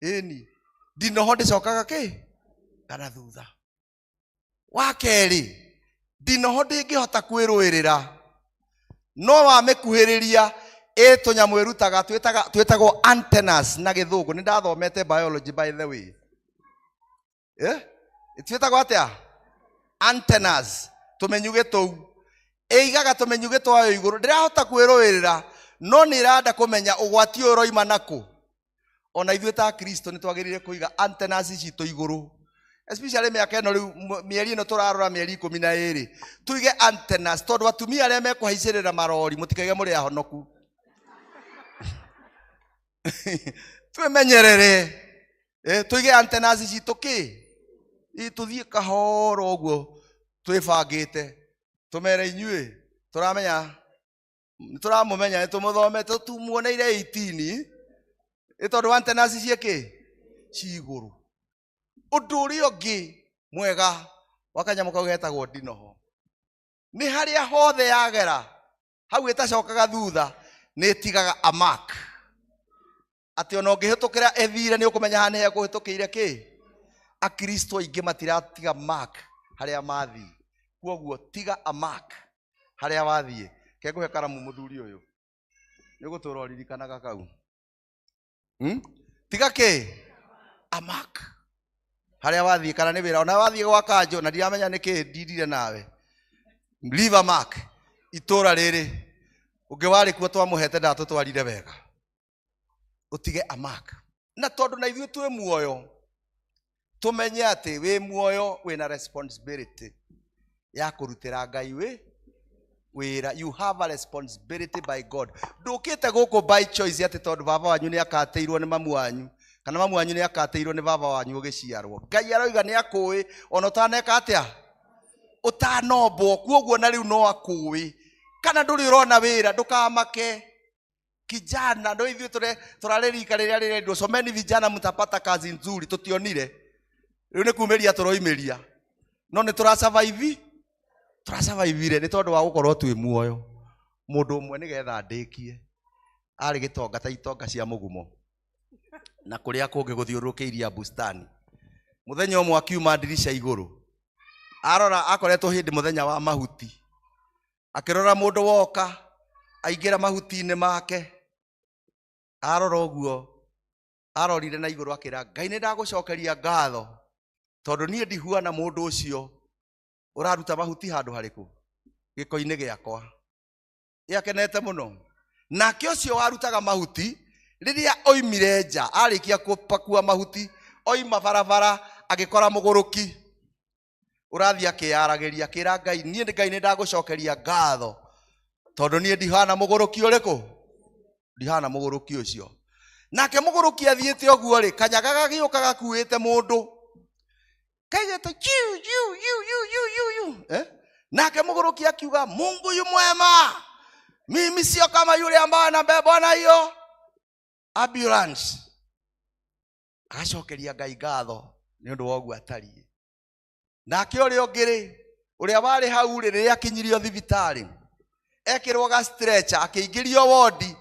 Ĩni. Ndinoho ndĩcokaga kĩ? Kana thutha. Wa kerĩ, ndinoho ndĩngĩhota kwĩrũĩrĩra. No wamĩkuhĩrĩria ĩ tũnyamũ ĩrutaga twĩtagwo antennas na gĩthũngũ. Nĩ ndathomete biology by the way. Twĩtagwo atĩa? Antennas. Tũmenyugĩ tũu. Ĩigaga tũmenyugĩ twayo igũrũ. Ndĩrahota kwĩrũĩrĩra no nĩ ĩrenda kũmenya ũgwati ũyũ ũroima nakũ. Ona ithuĩ ta Kristo nĩ twagĩrĩire kũiga antennas citũ igũrũ. Especially mĩaka ĩno rĩu, mĩeri ĩno tũrarora mĩeri 12. Tuige antennas tondũ atumia arĩa mekũhaicĩrĩra marori mũtikaige mũrĩ ahonoku. Twĩmenyerere. Tuige antennas citũ kĩ? Tũthiĩ kahora ũguo twĩbangĩte. Tũmere inyuĩ tũramenya, nĩtũramũmenya, nĩtũmũthomete, tumuoneire 18. Ĩ tondũ antennas ciĩ kĩ? Ci igũrũ. Ũndũ ũrĩa ũngĩ mwega wa kanyamũ kau getagwo ndinoho nĩ harĩa hothe yagera hau ĩtacokaga thutha nĩ ĩtigaga a mark. Atĩ ona ũngĩhĩtũkĩra ĩthire nĩ ũkũmenya haha nĩ hekũhĩtũkĩire kĩ. Akristo aingĩ matiratiga mark harĩa mathiĩ. Kwoguo tiga a mark harĩa wathiĩ. Ke ngũhe karamu mũthuri ũyũ. Nĩ ũgũtũra ũririkanaga kau. Tiga kĩ? A mark. Harĩa wathiĩ kana nĩ wĩra ona wathiĩ gwa kanjũ na ndiramenya nĩ kĩ ndindire nawe. Leave a mark. Itũra rĩrĩ ũngĩ warĩ kuo twamũhete ndatũtwarire wega. Ũtige a mark. Na tondũ na ithuĩ twĩ muoyo tũmenye atĩ wĩ muoyo wĩna responsibility ya kũrutĩra Ngai wĩ wĩra. You have a responsibility by God. Ndũkĩte gũkũ by choice atĩ tondũ baba wanyu nĩ akatĩirwo nĩ mamu wanyu kana mamu wanyu nĩ akatĩirwo nĩ baba wanyu ũgĩciarwo. Ngai aroiga nĩ akũĩ ona ũtaneka atĩa, ũtanombwo. Kwoguo na rĩu no akũĩ. Kana ndũrĩ ũrona wĩra, ndũkamake. Kijana, no ithuĩ tũrarĩrika rĩrĩa rĩrendwo, someni vijana mtapata kazi nzuri, tũtionire. Rĩu nĩ kumĩria tũroimĩria. No nĩ tũrasurvive, tũrasurvivire nĩ tondũ wa gũkorwo twĩ muoyo. Mũndũ ũmwe nĩgetha ndĩkie, arĩ gĩtonga ta itonga cia mũgumo. Na kũrĩa kũngĩ gũthiũrũrũkĩiria bustani. Muthenya ũmwe akiuma ndirica igũrũ, arora akoretwo hĩndĩ mũthenya wa mahuti, akĩrora mũndũ woka aingĩra mahuti-inĩ make, arora ũguo arorire na igũrũ akĩra Ngai nĩ ndagũcokeria ngatho tondũ niĩ ndihuana mũndũ ũcio ũraruta mahuti handũ harĩkũ gĩko-inĩ gĩakwa. Ĩ akenete mũno. Nake ũcio warutaga mahuti rĩrĩa oimire nja arĩkia kũpakua mahuti oima barabara agĩkora mũgũrũki ũrathiĩ akĩyaragĩria akĩra Ngai niĩ Ngai nĩ ndagũcokeria ngatho tondũ niĩ ndihana mũgũrũki ũrĩkũ, ndihana mũgũrũki ũcio. Nake mũgũrũki athiĩte ũguo rĩ, kanyaga gagĩũka gakuĩte mũndũ kaigĩte yu yu yu yu yu yu yu, eh? Nake mũgũrũki akiuga Mungu yu mwema, mimi sio kama yule ambaye anabebwa na hiyo ambulance. Agacokeria Ngai ngatho nĩ ũndũ wa ũguo atariĩ. Nake ũrĩa ũngĩ rĩ, ũrĩa warĩ hau rĩ, rĩrĩa akinyirio thibitarĩ ekĩrwo ga stretcher akĩingĩrio wodi,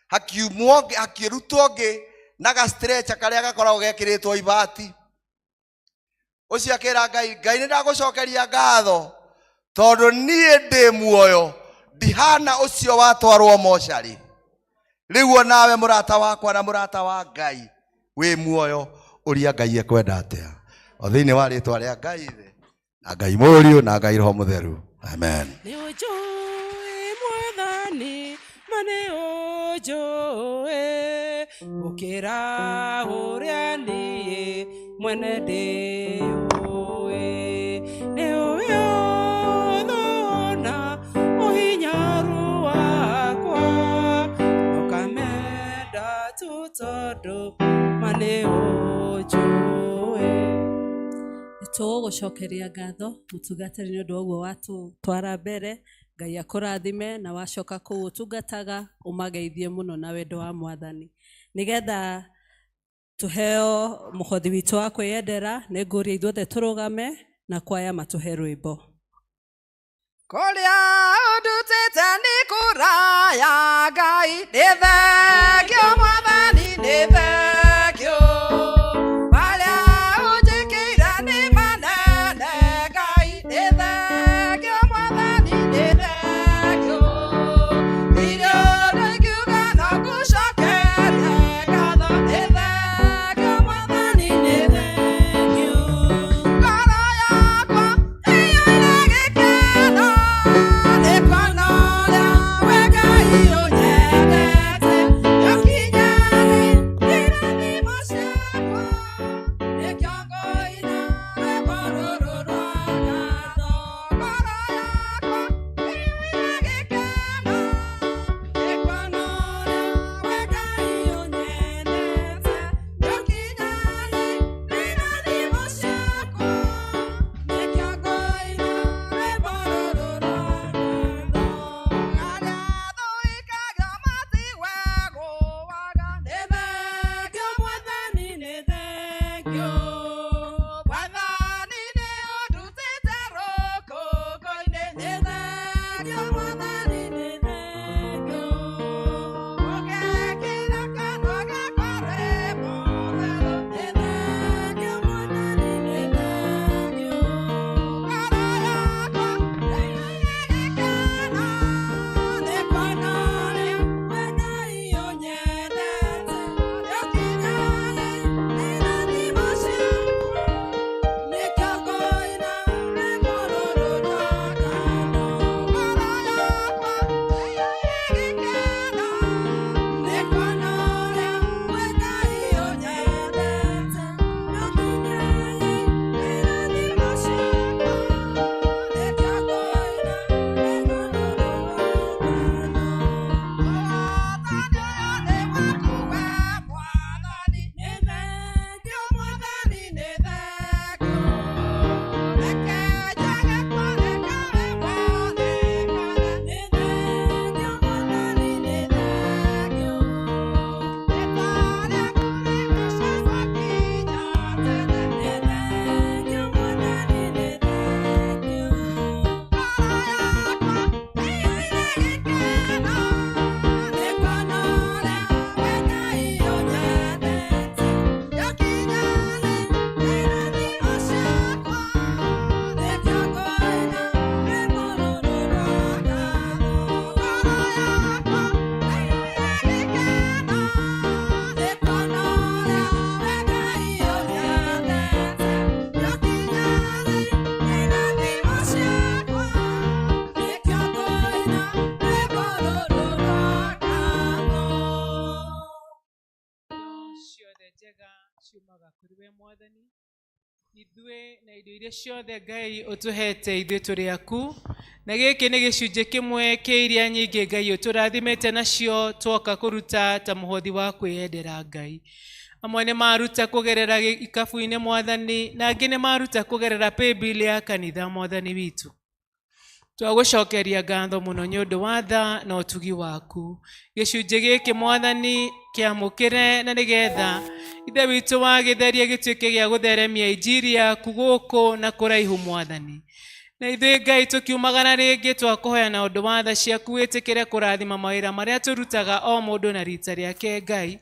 hakiumwo ũngĩ, hakĩrutwo ũngĩ na ga stretcher karĩa gakoragwo gekĩrĩtwo ibati. Ũcio akĩra Ngai, Ngai nĩ ndagũcokeria ngatho tondũ niĩ ndĩ muoyo ndihana ũcio watwarwo mocarĩ. Rĩu onawe mũrata wakwa na mũrata wa Ngai wĩ muoyo, ũria Ngai ekwenda atĩa, o thĩinĩ wa rĩtwa rĩa Ngai Ithe na Ngai Mũriũ na Ngai Roho Mũtheru, amen. Nĩ ũnjũĩ Mwathani, ma nĩ ũnjũĩ gũkĩra ũrĩa niĩ mwene ndĩũĩ. Nĩ ũĩ ũthũ na ũhinyaru wakwa, ũkamenda tu tondũ ma nĩ ũnjũĩ. Tũgũgũcokeria ngatho mũtungatĩri nĩ ũndũ wa ũguo watũtwara mbere. Ngai akũrathime na wacoka kũu ũtungataga ũmageithie mũno na wendo wa Mwathani, nĩgetha tũheo mũhothi witũ wa kwĩyendera. Nĩ ngũria ithuothe tũrũgame na kwaya matũhe rwĩmbo. Kũrĩa ũndutĩte nĩ kũraya Ngai, nĩ thengio Mwathani, nĩ thengio. Marĩa ũnjĩkĩire nĩ manene Ngai, nĩ thengio Mwathani, nĩ thengio. Irio ndingiuga no ngũcokerie ngatho, nĩ thengio Mwathani, nĩ thengio. Ngoro yakwa ĩiyũire gĩkeno nĩ kuona ũrĩa we Ngai ũnyendete, nĩũkinyanĩire. Ciumaga kũrĩ we Mwathani. Ithuĩ na indo iria ciothe Ngai ũtũhete ithuĩ tũrĩ aku, na gĩkĩ nĩ gĩcunjĩ kĩmwe kĩa iria nyingĩ Ngai ũtũrathimĩte nacio twoka kũruta ta mũhothi wa kwĩyendera Ngai. Amwe nĩ maruta kũgerera ikabu-inĩ Mwathani, na angĩ nĩ maruta kũgerera paybill ya kanitha Mwathani witũ. Twagũcokeria ngatho mũno nĩ ũndũ wa tha na ũtugi waku. Gĩcunjĩ gĩkĩ Mwathani kĩamũkĩre na nĩgetha Ithe witũ wa gĩtheria gĩtuĩke gĩa gũtheremia injiri yaku gũkũ na kũraihu Mwathani. Na ithuĩ Ngai tũkiumagara rĩngĩ twakũhoya na ũndũ wa tha ciaku wĩtĩkĩre kũrathima mawĩra marĩa tũrutaga o mũndũ na rita rĩake Ngai.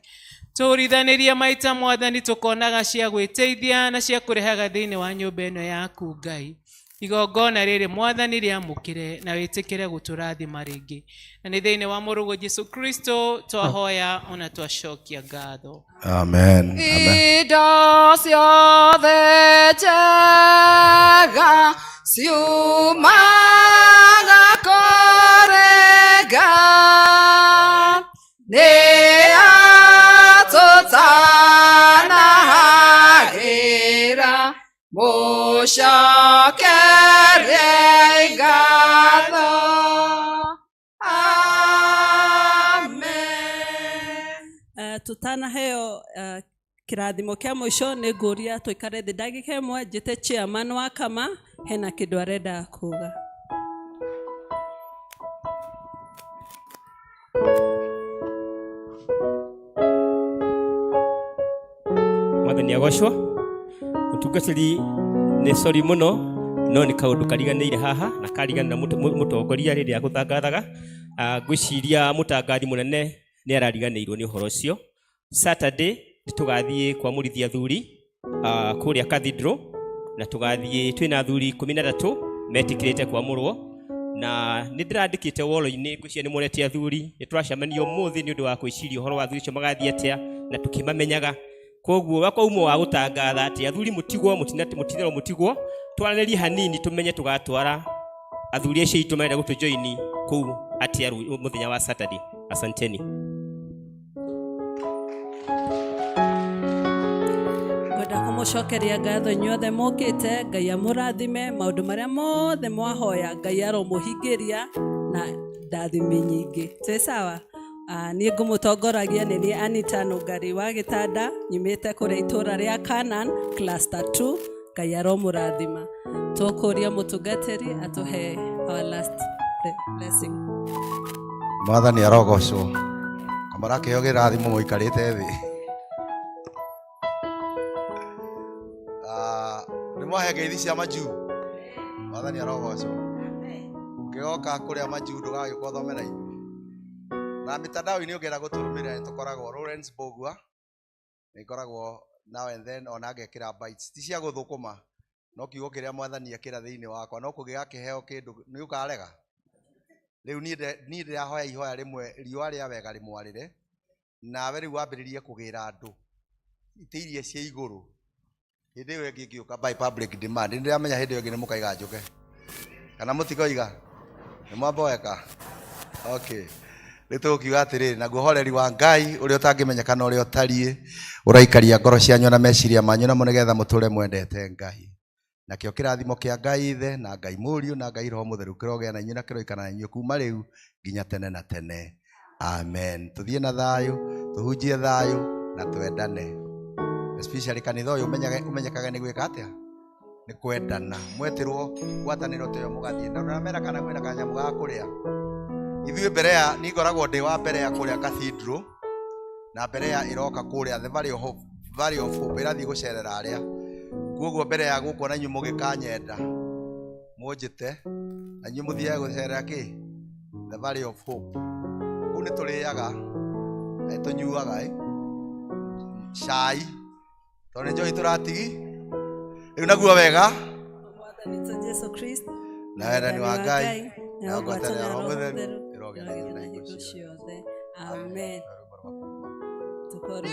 Tũũrithanĩrie maita Mwathani tũkonaga cia gwĩteithia na cia kũrehaga thĩinĩ wa nyũmba ĩno yaku Ngai. Igongona rĩrĩ Mwathani rĩamũkĩre na wĩtĩkĩre gũtũrathima rĩngĩ. Na nĩ thĩinĩ wa mũrũguo Jesu Kristo twahoya ona twacokia ngatho. Amen. Amen. Indo ciothe njega ciumaga kũrĩ Ngai. Nĩ atũtanahagĩra, mũcokerie ngatho. Amen. Tutanaheo kĩrathimo kĩa mũico nĩ ngũria tũikare thĩ ndagĩka ĩmwe njĩte chairman wa kama hena kĩndũ arenda kuga. Mwathani agocwo. Mũtungatĩri nĩ sorry mũno no nĩ kaũndũ kariganĩire haha na kariganĩra mũtongoria rĩrĩa agũtangathaga. Ngwĩciria mũtangathi mũnene nĩ arariganĩirwo nĩ ũhoro ũcio. Saturday nĩ tũgathiĩ kwamũrithia athuri kũrĩa Cathedral, na tũgathiĩ twĩna athuri 13 metĩkĩrĩte kwamũrwo, na nĩ ndĩrandĩkĩte wall-inĩ, ngwĩciria nĩ muonete athuri nĩ tũracemania ũmũthĩ nĩ ũndũ wa gwĩciria ũhoro wa athuri acio magathiĩ atĩa na tũkĩmamenyaga. Koguo wakwa umo wa gũtangatha atĩ athuri mũtigwo, mũtinero mũtigwo, twaranĩrie hanini tũmenye tũgatwara athuri acio aitũ marenda gũtũjoini kũu atĩa mũthenya wa Saturday. Asanteni. Ngwenda kũmũcokeria ngatho inyuothe mũkĩte, Ngai amũrathime, maũndũ marĩa mothe mwahoya Ngai aromũhingĩria na ndathimi nyingĩ. Twĩ sawa? Niĩ ngũmũtongoragia nĩ niĩ Anita Nũngari wa Gĩtanda, nyumĩte kũrĩa itũũra rĩa Canaan, cluster 2. Ngai aromũrathima. Tũkũria mũtungatĩri atũhe our last blessing. Mwathani arogocwo. Kamara kĩo kĩrathimo mũikarĩte thĩ. Nĩ mwahe ngeithi cia majuu. Mwathani arogocwo. Ũngĩgoka kũrĩa majuu ndũgagĩũka ũthome na ithuĩ. Na mitandao-inĩ ũngĩenda gũtũrũmĩrĩra nĩ tũkoragwo Lawrence Mbũgua. Nĩ ngoragwo now and then ona ngekĩra bites. Ti cia gũthũkũma, no kiugo kĩrĩa Mwathani ekĩra thĩinĩ wakwa, no kũngĩgakĩheo kĩndũ nĩ ũkarega. Rĩu niĩ ndĩrahoya ihoya rĩmwe, riũa rĩa wega rĩmwarĩre, nawe rĩu wambĩrĩrie kũgĩra andũ itĩ iria cia igũrũ. Hĩndĩ ĩyo ĩngĩ ĩngĩũka by public demand, nĩ ndĩramenya hĩndĩ ĩyo ĩngĩ nĩ mũkaiga njũke. Kana mũtikoiga? Nĩ mwamboeka? Okay. Rĩu tũgũkiuga atĩrĩrĩ, naguo ũhoreri wa Ngai ũrĩa ũtangĩmenyeka na ũrĩa ũtariĩ, ũraikaria ngoro cianyu na meciria manyu namo nĩgetha mũtũre mwendete Ngai. Nakĩo kĩrathimo kĩa Ngai Ithe na Ngai Mũriũ na Ngai Roho Mũtheru kĩrogĩa na inyuĩ na kĩroikara na inyuĩ kuma rĩu nginya tene na tene. Amen. Tũthiĩ na thayũ, tũhunjie thayũ na twendane. Especially kanitha ũyũ ũmenyekage nĩ gwĩka atĩa? Nĩ kwendana. Mwetĩrwo ngwatanĩro ta ĩyo mũgathiĩ. Na ndũramera kana kwĩna kanyamũ ga kũrĩa. Ithuĩ mbere ya, niĩ ngoragwo ndĩ wa mbere ya kũrĩa Cathedral, na mbere ya ĩroka kũrĩa The Valley of Hope, Valley of Hope ĩrathiĩ gũcerera arĩa. Koguo mbere ya gũkũ na inyuĩ mũgĩkanyenda, mũnjĩte, na inyuĩ mũthiage gũcerera kĩ? The Valley of Hope. Kũu nĩ tũrĩaga, na nĩ tũnyuaga, Cai. Tondũ nĩ njohi tũratigi. Rĩu naguo wega. Mwathani witũ Jesu Kristo. Na wendani wa Ngai, na na ngwatanĩro ya Roho Roho Mũtheru, Mũtheru, ĩrogĩa na inyuĩ na hingo ciothe. ciothe. Amen. Tukorwo Nĩ